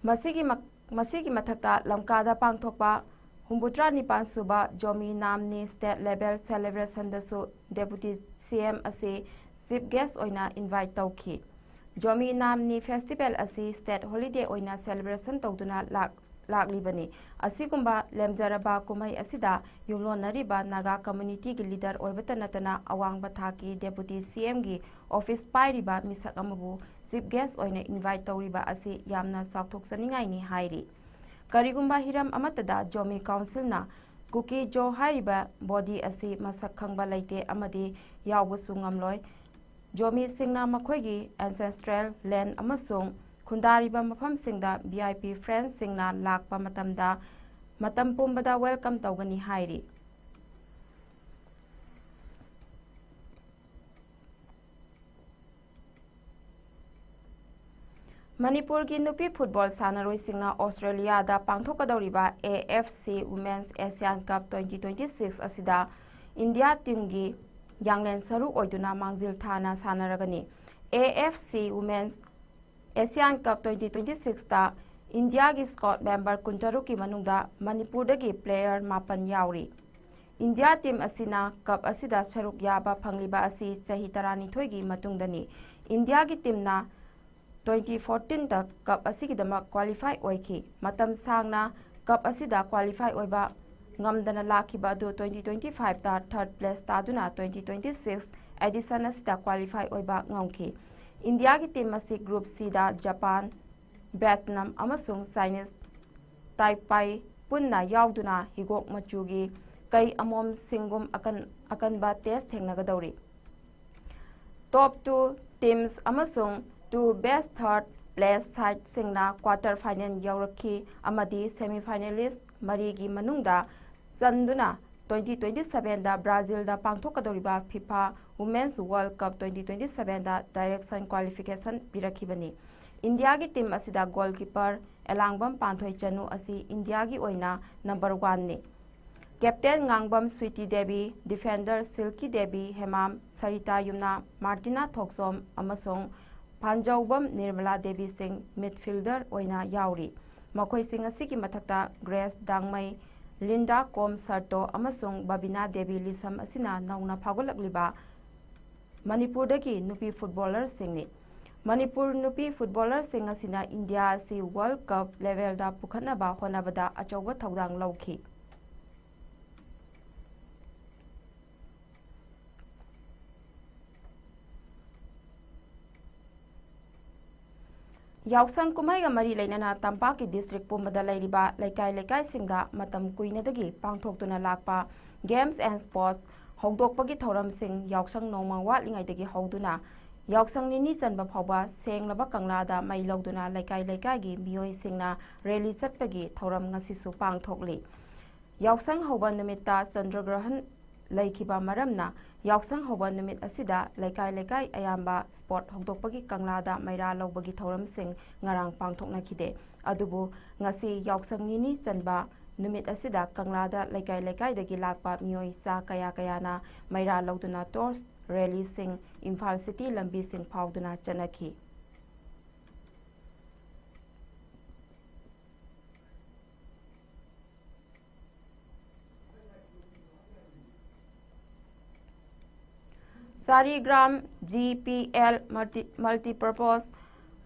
ꯃꯁꯤꯒꯤ ꯃꯛ-, ꯃꯁꯤꯒꯤ ꯃꯊꯛꯇ ꯂꯝꯀꯥꯗ ꯄꯥꯡꯊꯣꯛꯄ ꯍꯨꯝꯐꯨꯇꯔꯥ ꯅꯤꯄꯥꯟ ꯁꯨꯕ ꯖꯣꯃꯤ ꯅꯥꯝꯅꯤ state level celebration ꯗꯁꯨ Deputy C M ꯑꯁꯤ chief guest ꯑꯣꯏꯅ invite ꯇꯧꯈꯤ꯫ ꯖꯣꯃꯤ ꯅꯥꯝꯅꯤ ꯐꯦꯁꯇꯤꯚꯦꯜ ꯑꯁꯤ ꯁ꯭ꯇꯦꯠ ꯍꯣꯂꯤꯗꯦ ꯑꯣꯏꯅ ꯁꯦꯂꯦꯕ꯭ꯔꯦꯁꯟ ꯇꯧꯗꯨꯅ ꯂꯥꯛ-, ꯂꯥꯛꯂꯤꯕꯅꯤ꯫ ꯑꯁꯤꯒꯨꯝꯕ ꯂꯦꯝꯖꯔꯕ ꯀꯨꯝꯍꯩ ꯑꯁꯤꯗ ꯌꯨꯝꯂꯣꯟꯅꯔꯤꯕ ꯅꯥꯒꯥ ꯀꯝꯃ꯭ꯌꯨꯅꯤꯇꯤꯒꯤ ꯂꯤꯗꯔ ꯑꯣꯏꯕꯇ ꯅꯠꯇꯅ ꯑꯋꯥꯡꯕ ꯊꯥꯛꯀꯤ ꯗꯦꯄꯨꯇꯤ ꯁꯤ ꯑꯦꯝꯒꯤ ꯑꯣꯐꯤꯁ ꯄꯥꯏꯔꯤꯕ ꯃꯤꯁꯛ ꯑꯃꯕꯨ ꯆꯤꯐ ꯒꯦꯁ ꯑꯣꯏꯅ ꯏꯟꯚꯥꯏꯠ ꯇꯧꯔꯤꯕ ꯑꯁꯤ ꯌꯥꯝꯅ ꯆꯥꯎꯊꯣꯛꯆꯅꯤꯡꯉꯥꯏꯅꯤ ꯍꯥꯏꯔꯤ꯫ ꯀꯔꯤꯒꯨꯝꯕ ꯍꯤꯔꯝ ꯑꯃꯠꯇꯗ ꯖꯣꯃꯤ ꯀꯥꯎꯟꯁꯤꯜꯅ ꯀꯨꯀꯤ ꯖꯣ ꯍꯥꯏꯔꯤꯕ ꯕꯣꯗꯤ ꯑꯁꯤ ꯃꯁꯛ ꯈꯪꯕ ꯂꯩꯇꯦ ꯑꯃꯗꯤ ꯌꯥꯎꯕꯁꯨ ꯉꯝꯂꯣꯏ꯫ ꯖꯣꯃꯤꯁꯤꯡꯅ ꯃꯈꯣꯏꯒꯤ ꯑꯦꯟꯁꯦꯁꯇ꯭ꯔꯦꯜ ꯂꯦꯟ ꯑꯃꯁꯨꯡ ꯈꯨꯟꯗꯥꯔꯤꯕ ꯃꯐꯝꯁꯤꯡꯗ ꯚꯤ ꯑꯥꯏ ꯄꯤ ꯐ꯭ꯔꯦꯟꯁꯁꯤꯡꯅ ꯂꯥꯛꯄ ꯃꯇꯝꯗ ꯃꯇꯝ ꯄꯨꯝꯕꯗ ꯋꯦꯜꯀꯝ ꯇꯧꯒꯅꯤ ꯍꯥꯏꯔꯤ꯫ ꯃꯅꯤꯄꯨꯔꯒꯤ ꯅꯨꯄꯤ ꯐꯨꯠꯕꯣꯜ ꯁꯥꯟꯅꯔꯣꯏꯁꯤꯡꯅ ꯑꯣꯁꯇ꯭ꯔꯦꯂꯤꯌꯥꯗ ꯄꯥꯡꯊꯣꯛꯀꯗꯧꯔꯤꯕ A F C Women's Asian Cup twenty twenty-six ꯑꯁꯤꯗ ꯏꯟꯗꯤꯌꯥ ꯇꯤꯝꯒꯤ ꯌꯥꯡꯂꯦꯟ ꯁꯔꯨ ꯑꯣꯏꯗꯨꯅ ꯃꯥꯡꯖꯤꯜ ꯊꯥꯅ ꯁꯥꯟꯅꯔꯒꯅꯤ꯫ A F C Women's Asian Cup twenty twenty-sixꯇ ꯏꯟꯗꯤꯌꯥꯒꯤ ꯁ꯭ꯀ꯭ꯋꯥꯗ ꯃꯦꯝꯕꯔ ꯀꯨꯟꯇꯔꯨꯛꯀꯤ ꯃꯅꯨꯡꯗ ꯃꯅꯤꯄꯨꯔꯗꯒꯤ ꯄ꯭ꯂꯦꯌꯔ ꯃꯥꯄꯟ ꯌꯥꯎꯔꯤ꯫ ꯏꯟꯗꯤꯌꯥ ꯇꯤꯝ ꯑꯁꯤꯅ ꯀꯞ ꯑꯁꯤꯗ ꯁꯔꯨꯛ ꯌꯥꯕ ꯐꯪꯂꯤꯕ ꯑꯁꯤ ꯆꯍꯤ ꯇꯔꯥꯅꯤꯊꯣꯏꯒꯤ ꯃꯇꯨꯡꯗꯅꯤ꯫ ꯏꯟꯗꯤꯌꯥꯒꯤ ꯇꯤꯝꯅ twenty fourteenꯗ ꯀꯞ ꯑꯁꯤꯒꯤꯗꯃꯛ ꯀ꯭ꯋꯥꯂꯤꯐꯥꯏ ꯑꯣꯏꯈꯤ꯫ ꯃꯇꯝ ꯁꯥꯡꯅ ꯀꯞ ꯑꯁꯤꯗ ꯀ꯭ꯋꯥꯂꯤꯐꯥꯏ ꯑꯣꯏꯕ ꯉꯝꯗꯅ ꯂꯥꯛꯈꯤꯕ ꯑꯗꯨ twenty twenty-fiveꯇ third place ꯇꯥꯗꯨꯅ twenty twenty-six edition ꯑꯁꯤꯗ ꯀ꯭ꯋꯥꯂꯤꯐꯥꯏ ꯑꯣꯏꯕ ꯉꯝꯈꯤ꯫ ꯏꯟꯗꯤꯌꯥꯒꯤ ꯇꯤꯝ ꯑꯁꯤ Group Cꯗ ꯖꯄꯥꯟ, ꯚꯦꯠꯅꯥꯝ ꯑꯃꯁꯨꯡ ꯆꯥꯏꯅꯤꯁ ꯇꯥꯏꯄꯥꯏ ꯄꯨꯟꯅ ꯌꯥꯎꯗꯨꯅ ꯍꯤꯒꯣꯛ ꯃꯆꯨꯒꯤ ꯀꯩ ꯑꯃꯣꯝꯁꯤꯡꯒꯨꯝ ꯑꯀꯟ-, ꯑꯀꯟꯕ ꯇꯦꯁ ꯊꯦꯡꯅꯒꯗꯧꯔꯤ꯫ Top two teams ꯑꯃꯁꯨꯡ two best third place sideꯁꯤꯡꯅ quarter final ꯌꯧꯔꯛꯈꯤ ꯑꯃꯗꯤ semi finalist ꯃꯔꯤꯒꯤ ꯃꯅꯨꯡꯗ ꯆꯟꯗꯨꯅ twenty twenty-sevenꯗ ꯕ꯭ꯔꯥꯖꯤꯜꯗ ꯄꯥꯡꯊꯣꯛꯀꯗꯧꯔꯤꯕ FIFA Women's World Cup twenty twenty-sevenꯗ direction qualification ꯄꯤꯔꯛꯈꯤꯕꯅꯤ꯫ ꯏꯟꯗꯤꯌꯥꯒꯤ ꯇꯤꯝ ꯑꯁꯤꯗ goalkeeper ꯑꯦꯂꯥꯡꯕꯝ ꯄꯥꯟꯊꯣꯏ ꯆꯅꯨ ꯑꯁꯤ ꯏꯟꯗꯤꯌꯥꯒꯤ ꯑꯣꯏꯅ number oneꯅꯤ꯫ Captain ꯉꯥꯡꯕꯝ ꯁ꯭ꯋꯤꯇꯤ ꯗꯦꯕꯤ, defender ꯁꯤꯜꯀꯤ ꯗꯦꯕꯤ ꯍꯦꯃꯥꯝ, ꯁꯔꯤꯇꯥ ꯌꯨꯝꯅꯥꯝ, ꯃꯥꯔꯇꯤꯅꯥ ꯊꯣꯛꯆꯣꯝ ꯑꯃꯁꯨꯡ ꯐꯥꯟꯖꯧꯕꯝ ꯅꯤꯔꯃꯂꯥ ꯗꯦꯕꯤ ꯁꯤꯡ midfielder ꯑꯣꯏꯅ ꯌꯥꯎꯔꯤ꯫ ꯃꯈꯣꯏꯁꯤꯡ ꯑꯁꯤꯒꯤ ꯃꯊꯛꯇ ꯒ꯭ꯔꯦꯁ ꯗꯥꯡꯃꯩ, ꯂꯤꯟꯗꯥ ꯀꯣꯝ ꯁꯔꯇꯣ ꯑꯃꯁꯨꯡ ꯕꯕꯤꯅꯥ ꯗꯦꯕꯤ ꯂꯤꯁꯝ ꯑꯁꯤꯅ ꯅꯧꯅ ꯐꯥꯎꯒꯠꯂꯛꯂꯤꯕ ꯃꯅꯤꯄꯨꯔꯗꯒꯤ ꯅꯨꯄꯤ ꯐꯨꯠꯕꯣꯂꯔꯁꯤꯡꯅꯤ꯫ ꯃꯅꯤꯄꯨꯔ ꯅꯨꯄꯤ ꯐꯨꯠꯕꯣꯂꯔꯁꯤꯡ ꯑꯁꯤꯅ ꯏꯟꯗꯤꯌꯥ ꯑꯁꯤ ꯋꯥꯔꯜ ꯀꯞ ꯂꯦꯚꯦꯜꯗ ꯄꯨꯈꯠꯅꯕ ꯍꯣꯠꯅꯕꯗ ꯑꯆꯧꯕ ꯊꯧꯗꯥꯡ ꯂꯧꯈꯤ꯫ ꯌꯥꯎꯁꯪ ꯀꯨꯝꯍꯩꯒ ꯃꯔꯤ ꯂꯩꯅꯅ ꯇꯝꯄꯥꯛꯀꯤ ꯗꯤꯁꯇ꯭ꯔꯤꯛ ꯄꯨꯝꯕꯗ ꯂꯩꯔꯤꯕ ꯂꯩꯀꯥꯏ ꯂꯩꯀꯥꯏꯁꯤꯡꯗ ꯃꯇꯝ ꯀꯨꯏꯅꯗꯒꯤ ꯄꯥꯡꯊꯣꯛꯇꯨꯅ ꯂꯥꯛꯄ Games and Sports ꯍꯧꯗꯣꯛꯄꯒꯤ ꯊꯧꯔꯝꯁꯤꯡ ꯌꯥꯎꯁꯪ ꯅꯣꯡꯃ ꯋꯥꯠꯂꯤꯉꯩꯗꯒꯤ ꯍꯧꯗꯨꯅ ꯌꯥꯎꯁꯪ ꯅꯤꯅꯤ ꯆꯟꯕ ꯐꯥꯎꯕ ꯁꯦꯡꯂꯕ ꯀꯪꯂꯥꯗ ꯃꯩ ꯂꯧꯗꯨꯅ ꯂꯩꯀꯥꯏ ꯂꯩꯀꯥꯏꯒꯤ ꯃꯤꯑꯣꯏꯁꯤꯡꯅ ꯔꯦꯂꯤ ꯆꯠꯄꯒꯤ ꯊꯧꯔꯝ ꯉꯁꯤꯁꯨ ꯄꯥꯡꯊꯣꯛꯂꯤ꯫ ꯌꯥꯎꯁꯪ ꯍꯧꯕ ꯅꯨꯃꯤꯠꯇ ꯆꯟꯗ꯭ꯔꯒ꯭ꯔꯍꯟ ꯂꯩꯈꯤꯕ ꯃꯔꯝꯅ ꯌꯥꯎꯁꯪ ꯍꯧꯕ ꯅꯨꯃꯤꯠ ꯑꯁꯤꯗ ꯂꯩꯀꯥꯏ ꯂꯩꯀꯥꯏ ꯑꯌꯥꯝꯕ ꯁ꯭ꯄꯣꯔꯠ ꯍꯧꯗꯣꯛꯄꯒꯤ ꯀꯪꯂꯥꯗ ꯃꯩꯔꯥ ꯂꯧꯕꯒꯤ ꯊꯧꯔꯝꯁꯤꯡ ꯉꯔꯥꯡ ꯄꯥꯡꯊꯣꯛꯅꯈꯤꯗꯦ꯫ ꯑꯗꯨꯕꯨ ꯉꯁꯤ ꯌꯥꯎꯁꯪ ꯅꯤꯅꯤ ꯆꯟꯕ ꯅꯨꯃꯤꯠ ꯑꯁꯤꯗ ꯀꯪꯂꯥꯗ ꯂꯩꯀꯥꯏ ꯂꯩꯀꯥꯏꯗꯒꯤ ꯂꯥꯛꯄ ꯃꯤꯑꯣꯏ ꯆꯥ ꯀꯌꯥ ꯀꯌꯥꯅ ꯃꯩꯔꯥ ꯂꯧꯗꯨꯅ ꯇꯣꯔꯆ ꯔꯦꯂꯤꯁꯤꯡ ꯏꯝꯐꯥꯜ ꯁꯤꯇꯤ ꯂꯝꯕꯤꯁꯤꯡ ꯐꯥꯎꯗꯨꯅ ꯆꯠꯅꯈꯤ꯫ Sarigram G P L multi multipurpose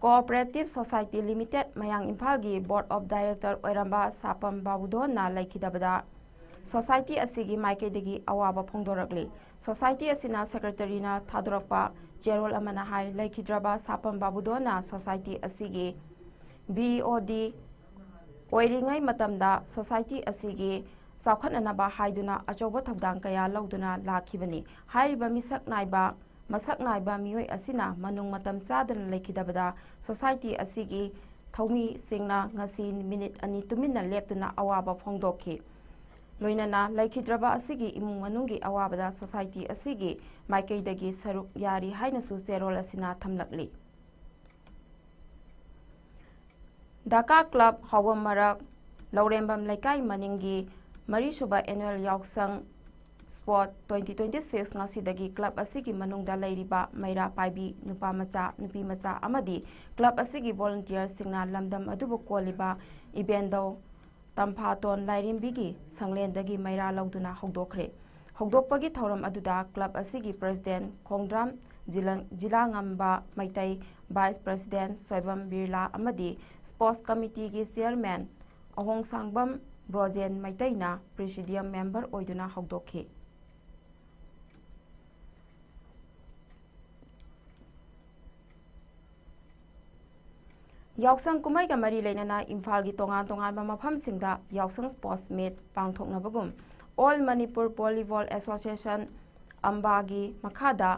cooperative society limited ꯃꯌꯥꯡ ꯏꯝꯐꯥꯜꯒꯤ ꯕꯣꯔꯗ ꯑꯣꯐ ꯗꯥꯏꯔꯦꯛꯇꯔ ꯑꯣꯏꯔꯝꯕ ꯁꯥꯄꯝ ꯕꯥꯕꯨꯗꯣꯟꯅ ꯂꯩꯈꯤꯗꯕꯗ ꯁꯣꯁꯥꯏꯇꯤ ꯑꯁꯤꯒꯤ ꯃꯥꯏꯀꯩꯗꯒꯤ ꯑꯋꯥꯕ ꯐꯣꯡꯗꯣꯔꯛꯂꯤ꯫ ꯁꯣꯁꯥꯏꯇꯤ ꯑꯁꯤꯅ ꯁꯦꯀ꯭ꯔꯦꯇꯔꯤꯅ ꯊꯥꯗꯣꯔꯛꯄ ꯆꯦꯔꯣꯜ ꯑꯃꯅ ꯍꯥꯏ, ꯂꯩꯈꯤꯗ꯭ꯔꯕ ꯁꯥꯄꯝ ꯕꯥꯕꯨꯗꯣꯟꯅ ꯁꯣꯁꯥꯏꯇꯤ ꯑꯁꯤꯒꯤ ꯕꯤ ꯑꯣ ꯗꯤ ꯑꯣꯏꯔꯤꯉꯩ ꯃꯇꯝꯗ ꯁꯣꯁꯥꯏꯇꯤ ꯑꯁꯤꯒꯤ ꯆꯥꯎꯈꯠꯅꯅꯕ ꯍꯥꯏꯗꯨꯅ ꯑꯆꯧꯕ ꯊꯧꯗꯥꯡ ꯀꯌꯥ ꯂꯧꯗꯨꯅ ꯂꯥꯛꯈꯤꯕꯅꯤ꯫ ꯍꯥꯏꯔꯤꯕ ꯃꯤꯁꯛ ꯅꯥꯏꯕ, ꯃꯁꯛ ꯅꯥꯏꯕ ꯃꯤꯑꯣꯏ ꯑꯁꯤꯅ ꯃꯅꯨꯡ ꯃꯇꯝ ꯆꯥꯗꯅ ꯂꯩꯈꯤꯗꯕꯗ ꯁꯣꯁꯥꯏꯇꯤ ꯑꯁꯤꯒꯤ ꯊꯧꯃꯤꯁꯤꯡꯅ ꯉꯁꯤ ꯃꯤꯅꯤꯠ ꯑꯅꯤ ꯇꯨꯃꯤꯟꯅ ꯂꯦꯞꯇꯨꯅ ꯑꯋꯥꯕ ꯐꯣꯡꯗꯣꯛꯈꯤ꯫ ꯂꯣꯏꯅꯅ ꯂꯩꯈꯤꯗ꯭ꯔꯕ ꯑꯁꯤꯒꯤ ꯏꯃꯨꯡ ꯃꯅꯨꯡꯒꯤ ꯑꯋꯥꯕꯗ ꯁꯣꯁꯥꯏꯇꯤ ꯑꯁꯤꯒꯤ ꯃꯥꯏꯀꯩꯗꯒꯤ ꯁꯔꯨꯛ ꯌꯥꯔꯤ ꯍꯥꯏꯅꯁꯨ ꯆꯦꯔꯣꯜ ꯑꯁꯤꯅ ꯊꯝꯂꯛꯂꯤ꯫ ꯙꯀꯥ ꯀ꯭ꯂꯕ ꯍꯥꯎꯕꯝ ꯃꯔꯛ ꯂꯧꯔꯦꯝꯕꯝ ꯂꯩꯀꯥꯏ ꯃꯅꯤꯡꯒꯤ ꯃꯔꯤꯁꯨꯕ ꯑꯦꯅꯨꯋꯦꯜ ꯌꯥꯎꯁꯪ ꯁ꯭ꯄꯣꯔꯠ ꯇ꯭ꯋꯦꯟꯇꯤ ꯇ꯭ꯋꯦꯟꯇꯤ ꯁꯤꯛꯁ ꯉꯁꯤꯗꯒꯤ ꯀ꯭ꯂꯕ ꯑꯁꯤꯒꯤ ꯃꯅꯨꯡꯗ ꯂꯩꯔꯤꯕ ꯃꯩꯔꯥ ꯄꯥꯏꯕꯤ ꯅꯨꯄꯥ ꯃꯆꯥ, ꯅꯨꯄꯤ ꯃꯆꯥ ꯑꯃꯗꯤ ꯀ꯭ꯂꯕ ꯑꯁꯤꯒꯤ ꯚꯣꯂꯨꯟꯇꯤꯌꯔꯁꯤꯡꯅ ꯂꯝꯗꯝ ꯑꯗꯨꯕꯨ ꯀꯣꯜꯂꯤꯕ ꯏꯕꯦꯟꯗꯧ ꯇꯝꯐꯥꯇꯣꯟ ꯂꯥꯏꯔꯦꯝꯕꯤꯒꯤ ꯁꯪꯂꯦꯟꯗꯒꯤ ꯃꯩꯔꯥ ꯂꯧꯗꯨꯅ ꯍꯧꯗꯣꯛꯈ꯭ꯔꯦ꯫ ꯍꯧꯗꯣꯛꯄꯒꯤ ꯊꯧꯔꯝ ꯑꯗꯨꯗ ꯀ꯭ꯂꯕ ꯑꯁꯤꯒꯤ ꯄ꯭ꯔꯦꯁꯤꯗꯦꯟꯠ ꯈꯣꯡꯗ꯭ꯔꯥꯝ ꯖꯤꯂꯪ-, ꯖꯤꯂꯥꯉꯝꯕ ꯃꯩꯇꯩ, Vice President ꯁꯣꯏꯕꯝ ꯕꯤꯔꯂꯥ ꯑꯃꯗꯤ Sports Committeeꯒꯤ Chairman ꯑꯍꯣꯡꯁꯥꯡꯕꯝ ꯕ꯭ꯔꯣꯖꯦꯟ ꯃꯩꯇꯩꯅ Presidium Member ꯑꯣꯏꯗꯨꯅ ꯍꯧꯗꯣꯛꯈꯤ꯫ ꯌꯥꯎꯁꯪ ꯀꯨꯝꯍꯩꯒ ꯃꯔꯤ ꯂꯩꯅꯅ ꯏꯝꯐꯥꯜꯒꯤ ꯇꯣꯉꯥꯟ ꯇꯣꯉꯥꯟꯕ ꯃꯐꯝꯁꯤꯡꯗ ꯌꯥꯎꯁꯪ Sports Meet ꯄꯥꯡꯊꯣꯛꯅꯕꯒꯨꯝ All Manipur Volleyball Association, ꯑꯝꯕꯥꯒꯤ ꯃꯈꯥꯗ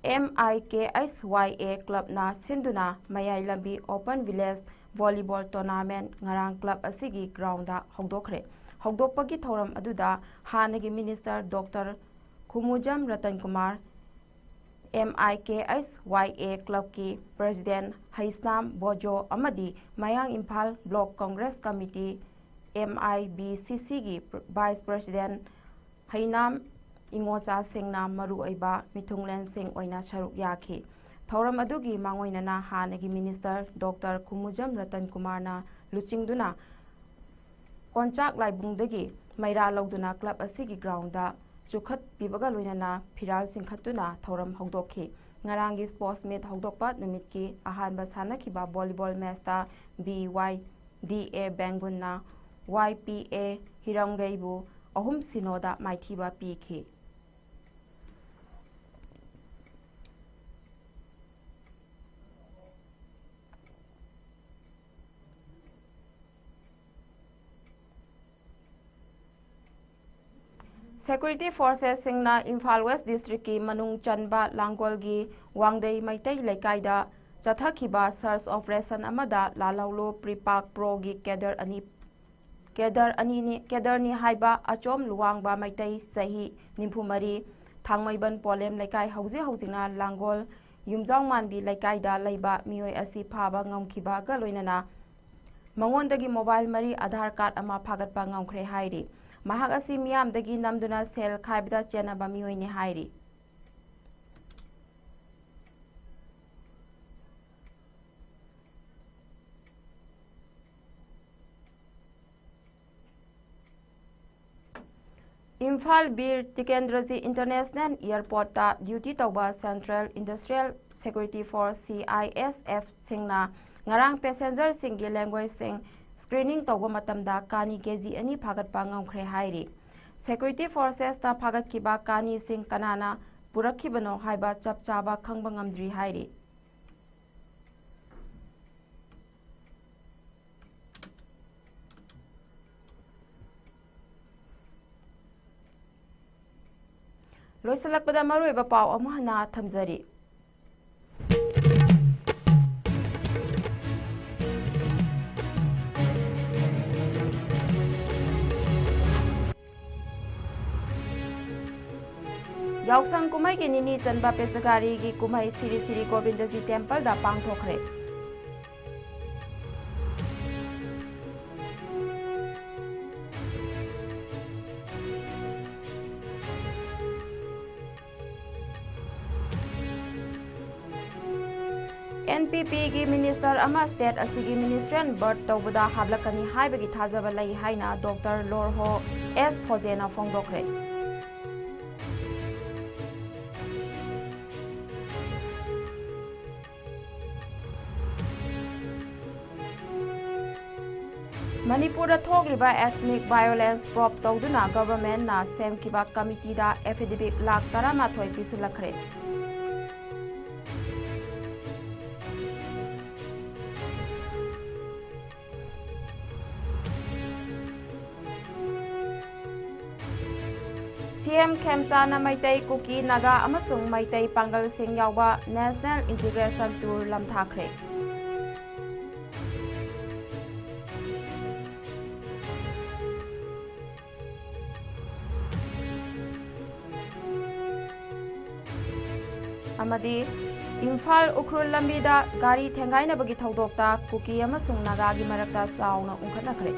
MIKSYA clubꯅ ꯁꯤꯟꯗꯨꯅ ꯃꯌꯥꯏ ꯂꯝꯕꯤ Open Village Volleyball Tournament ꯉꯔꯥꯡ club ꯑꯁꯤꯒꯤ groundꯗ ꯍꯧꯗꯣꯛꯈ꯭ꯔꯦ꯫ ꯍꯧꯗꯣꯛꯄꯒꯤ ꯊꯧꯔꯝ ꯑꯗꯨꯗ ꯍꯥꯟꯅꯒꯤ Minister Doctor ꯈꯨꯃꯨꯖꯝ Ratan Kumar, MIKSYA clubꯀꯤ President Heisnam ꯕꯣꯖꯣ ꯑꯃꯗꯤ ꯃꯌꯥꯡ Imphal Block Congress Committee, MIBCCꯒꯤ Vice President ꯍꯩꯅꯥꯝ ꯏꯉꯣꯆꯥꯁꯤꯡꯅ ꯃꯔꯨꯑꯣꯏꯕ ꯃꯤꯊꯨꯡꯂꯦꯟꯁꯤꯡ ꯑꯣꯏꯅ ꯁꯔꯨꯛ ꯌꯥꯈꯤ꯫ ꯊꯧꯔꯝ ꯑꯗꯨꯒꯤ ꯃꯥꯡꯑꯣꯏꯅꯅ ꯍꯥꯟꯅꯒꯤ Minister Doctor ꯈꯨꯃꯨꯖꯝ ꯔꯇꯟ ꯀꯨꯃꯥꯔꯅ ꯂꯨꯆꯤꯡꯗꯨꯅ ꯀꯣꯟꯆꯥꯛ ꯂꯥꯏꯕꯨꯡꯗꯒꯤ ꯃꯩꯔꯥ ꯂꯧꯗꯨꯅ club ꯑꯁꯤꯒꯤ groundꯗ ꯆꯨꯈꯠꯄꯤꯕꯒ ꯂꯣꯏꯅꯅ ꯐꯤꯔꯥꯜ ꯆꯤꯡꯈꯠꯇꯨꯅ ꯊꯧꯔꯝ ꯍꯧꯗꯣꯛꯈꯤ꯫ ꯉꯔꯥꯡꯒꯤ Sports Meet ꯍꯧꯗꯣꯛꯄ ꯅꯨꯃꯤꯠꯀꯤ ꯑꯍꯥꯟꯕ ꯁꯥꯟꯅꯈꯤꯕ volleyball matchꯇ BYDA ꯕꯦꯡꯒꯨꯟꯅ YPA ꯍꯤꯔꯝꯒꯩꯕꯨ ꯑꯍꯨꯝ ꯁꯤꯅꯣꯗ ꯃꯥꯏꯊꯤꯕ ꯄꯤꯈꯤ꯫ Security forcesꯁꯤꯡꯅ ꯏꯝꯐꯥꯜ West Districtꯀꯤ ꯃꯅꯨꯡ ꯆꯟꯕ ꯂꯥꯡꯒꯣꯜꯒꯤ ꯋꯥꯡꯗꯩ ꯃꯩꯇꯩ ꯂꯩꯀꯥꯏꯗ ꯆꯠꯊꯈꯤꯕ search operation ꯑꯃꯗ ꯂꯥꯜꯍꯧꯂꯨ ꯄ꯭ꯔꯤꯄꯥꯛ ꯄ꯭ꯔꯣꯒꯤ cadre ꯑꯅꯤ, cadre ꯑꯅꯤꯅꯤ, cadreꯅꯤ ꯍꯥꯏꯕ ꯑꯆꯣꯝ ꯂꯨꯋꯥꯡꯕ ꯃꯩꯇꯩ, ꯆꯍꯤ ꯅꯤꯐꯨ ꯃꯔꯤ, ꯊꯥꯡꯃꯩꯕꯟ ꯄꯣꯂꯦꯝ ꯂꯩꯀꯥꯏ, ꯍꯧꯖꯤꯛ ꯍꯧꯖꯤꯛꯅ ꯂꯥꯡꯒꯣꯜ ꯌꯨꯝꯖꯥꯎ ꯃꯥꯟꯕꯤ ꯂꯩꯀꯥꯏꯗ ꯂꯩꯕ ꯃꯤꯑꯣꯏ ꯑꯁꯤ ꯐꯥꯕ ꯉꯝꯈꯤꯕꯒ ꯂꯣꯏꯅꯅ ꯃꯉꯣꯟꯗꯒꯤ mobile ꯃꯔꯤ, Aadhaar card ꯑꯃ ꯐꯥꯒꯠꯄ ꯉꯝꯈ꯭ꯔꯦ ꯍꯥꯏꯔꯤ꯫ ꯃꯍꯥꯛ ꯑꯁꯤ ꯃꯤꯌꯥꯝꯗꯒꯤ ꯅꯝꯗꯨꯅ ꯁꯦꯜ ꯈꯥꯏꯕꯗ ꯆꯦꯟꯅꯕ ꯃꯤꯑꯣꯏꯅꯤ ꯍꯥꯏꯔꯤ꯫ ꯏꯝꯐꯥꯜ ꯕꯤꯔ ꯇꯤꯀꯦꯟꯗ꯭ꯔꯖꯤ ꯏꯟꯇꯔꯅꯦꯁꯅꯦꯜ ꯏꯌꯥꯔꯄꯣꯔꯠꯇ ꯗ꯭ꯌꯨꯇꯤ ꯇꯧꯕ central industrial security force, C I S F, ꯁꯤꯡꯅ ꯉꯔꯥꯡ ꯄꯦꯁꯦꯟꯖꯔꯁꯤꯡꯒꯤ ꯂꯦꯡꯒ꯭ꯋꯦꯖꯁꯤꯡ ꯁ꯭ꯀ꯭ꯔꯤꯅꯤꯡ ꯇꯧꯕ ꯃꯇꯝꯗ ꯀꯥꯅꯤ ꯀꯦ ꯖꯤ ꯑꯅꯤ ꯐꯥꯒꯠꯄ ꯉꯝꯈ꯭ꯔꯦ ꯍꯥꯏꯔꯤ꯫ ꯁꯦꯀ꯭ꯌꯨꯔꯤꯇꯤ ꯐꯣꯔꯁꯦꯁꯇ ꯐꯥꯒꯠꯈꯤꯕ ꯀꯥꯅꯤꯁꯤꯡ ꯀꯅꯥꯅ ꯄꯨꯔꯛꯈꯤꯕꯅꯣ ꯍꯥꯏꯕ ꯆꯞ ꯆꯥꯕ ꯈꯪꯕ ꯉꯝꯗ꯭ꯔꯤ ꯍꯥꯏꯔꯤ꯫ ꯂꯣꯏꯁꯤꯜꯂꯛꯄꯗ ꯃꯔꯨꯑꯣꯏꯕ ꯄꯥꯎ ꯑꯃꯨꯛ ꯍꯟꯅ ꯊꯝꯖꯔꯤ꯫ ꯌꯥꯎꯁꯪ ꯀꯨꯝꯍꯩꯒꯤ ꯅꯤꯅꯤ ꯆꯟꯕ ꯄꯦꯆꯒꯥꯔꯤꯒꯤ ꯀꯨꯝꯍꯩ ꯁꯤꯔꯤ ꯁꯤꯔꯤ ꯒꯣꯕꯤꯟꯗꯖꯤ ꯇꯦꯝꯄꯜꯗ ꯄꯥꯡꯊꯣꯛꯈ꯭ꯔꯦ꯫ ꯑꯦꯟ ꯄꯤ ꯄꯤꯒꯤ ꯃꯤꯅꯤꯁꯇꯔ ꯑꯃ ꯁ꯭ꯇꯦꯠ ꯑꯁꯤꯒꯤ ꯃꯤꯅꯤꯁꯇ꯭ꯔꯤꯌꯦꯜ ꯕꯔꯠ ꯇꯧꯕꯗ ꯍꯥꯞꯂꯛꯀꯅꯤ ꯍꯥꯏꯕꯒꯤ ꯊꯥꯖꯕ ꯂꯩ ꯍꯥꯏꯅ ꯗꯣꯛꯇꯔ ꯂꯣꯔꯍꯣ ꯑꯦꯁ ꯐꯣꯖꯦꯅ ꯐꯣꯡꯗꯣꯛꯈ꯭ꯔꯦ꯫ ꯃꯅꯤꯄꯨꯔꯗ ꯊꯣꯛꯂꯤꯕ ethnic violence probe ꯇꯧꯗꯨꯅ ꯒꯚꯔꯟꯃꯦꯟꯠꯅ ꯁꯦꯝꯈꯤꯕ ꯀꯃꯤꯇꯤꯗ ꯑꯦꯐꯤꯗꯦꯚꯤꯠ ꯂꯥꯈ ꯇꯔꯥꯃꯥꯊꯣꯏ ꯄꯤꯁꯤꯜꯂꯛꯈ꯭ꯔꯦ꯫ ꯁꯤ ꯑꯦꯝ ꯈꯦꯝꯆꯥꯟꯅ ꯃꯩꯇꯩ, ꯀꯨꯀꯤ, ꯅꯥꯒꯥ ꯑꯃꯁꯨꯡ ꯃꯩꯇꯩ ꯄꯥꯡꯒꯜꯁꯤꯡ ꯌꯥꯎꯕ National Integration Tour ꯂꯝꯊꯥꯈ꯭ꯔꯦ꯫ ꯑꯃꯗꯤ ꯏꯝꯐꯥꯜ ꯎꯈ꯭ꯔꯨꯜ ꯂꯝꯕꯤꯗ ꯒꯥꯔꯤ ꯊꯦꯡꯒꯥꯏꯅꯕꯒꯤ ꯊꯧꯗꯣꯛꯇ ꯀꯨꯀꯤ ꯑꯃꯁꯨꯡ ꯅꯥꯒꯥꯒꯤ ꯃꯔꯛꯇ ꯆꯥꯎꯅ ꯎꯪꯈꯠꯅꯈ꯭ꯔꯦ꯫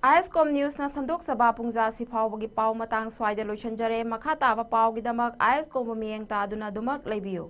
ꯑꯥꯏ ꯑꯦꯁ ꯀꯣꯝ ꯅ꯭ꯌꯨꯁꯅ ꯁꯟꯗꯣꯛꯆꯕ ꯄꯨꯡꯖꯥ ꯑꯁꯤ ꯐꯥꯎꯕꯒꯤ ꯄꯥꯎ ꯃꯇꯥꯡ ꯁ꯭ꯋꯥꯏꯗ ꯂꯣꯏꯁꯤꯟꯖꯔꯦ꯫ ꯃꯈꯥ ꯇꯥꯕ ꯄꯥꯎꯒꯤꯗꯃꯛ ꯑꯥꯏ ꯑꯦꯁ ꯀꯣꯝꯕꯨ ꯃꯤꯠꯌꯦꯡ ꯇꯥꯗꯨꯅ ꯑꯗꯨꯃꯛ ꯂꯩꯕꯤꯌꯨ꯫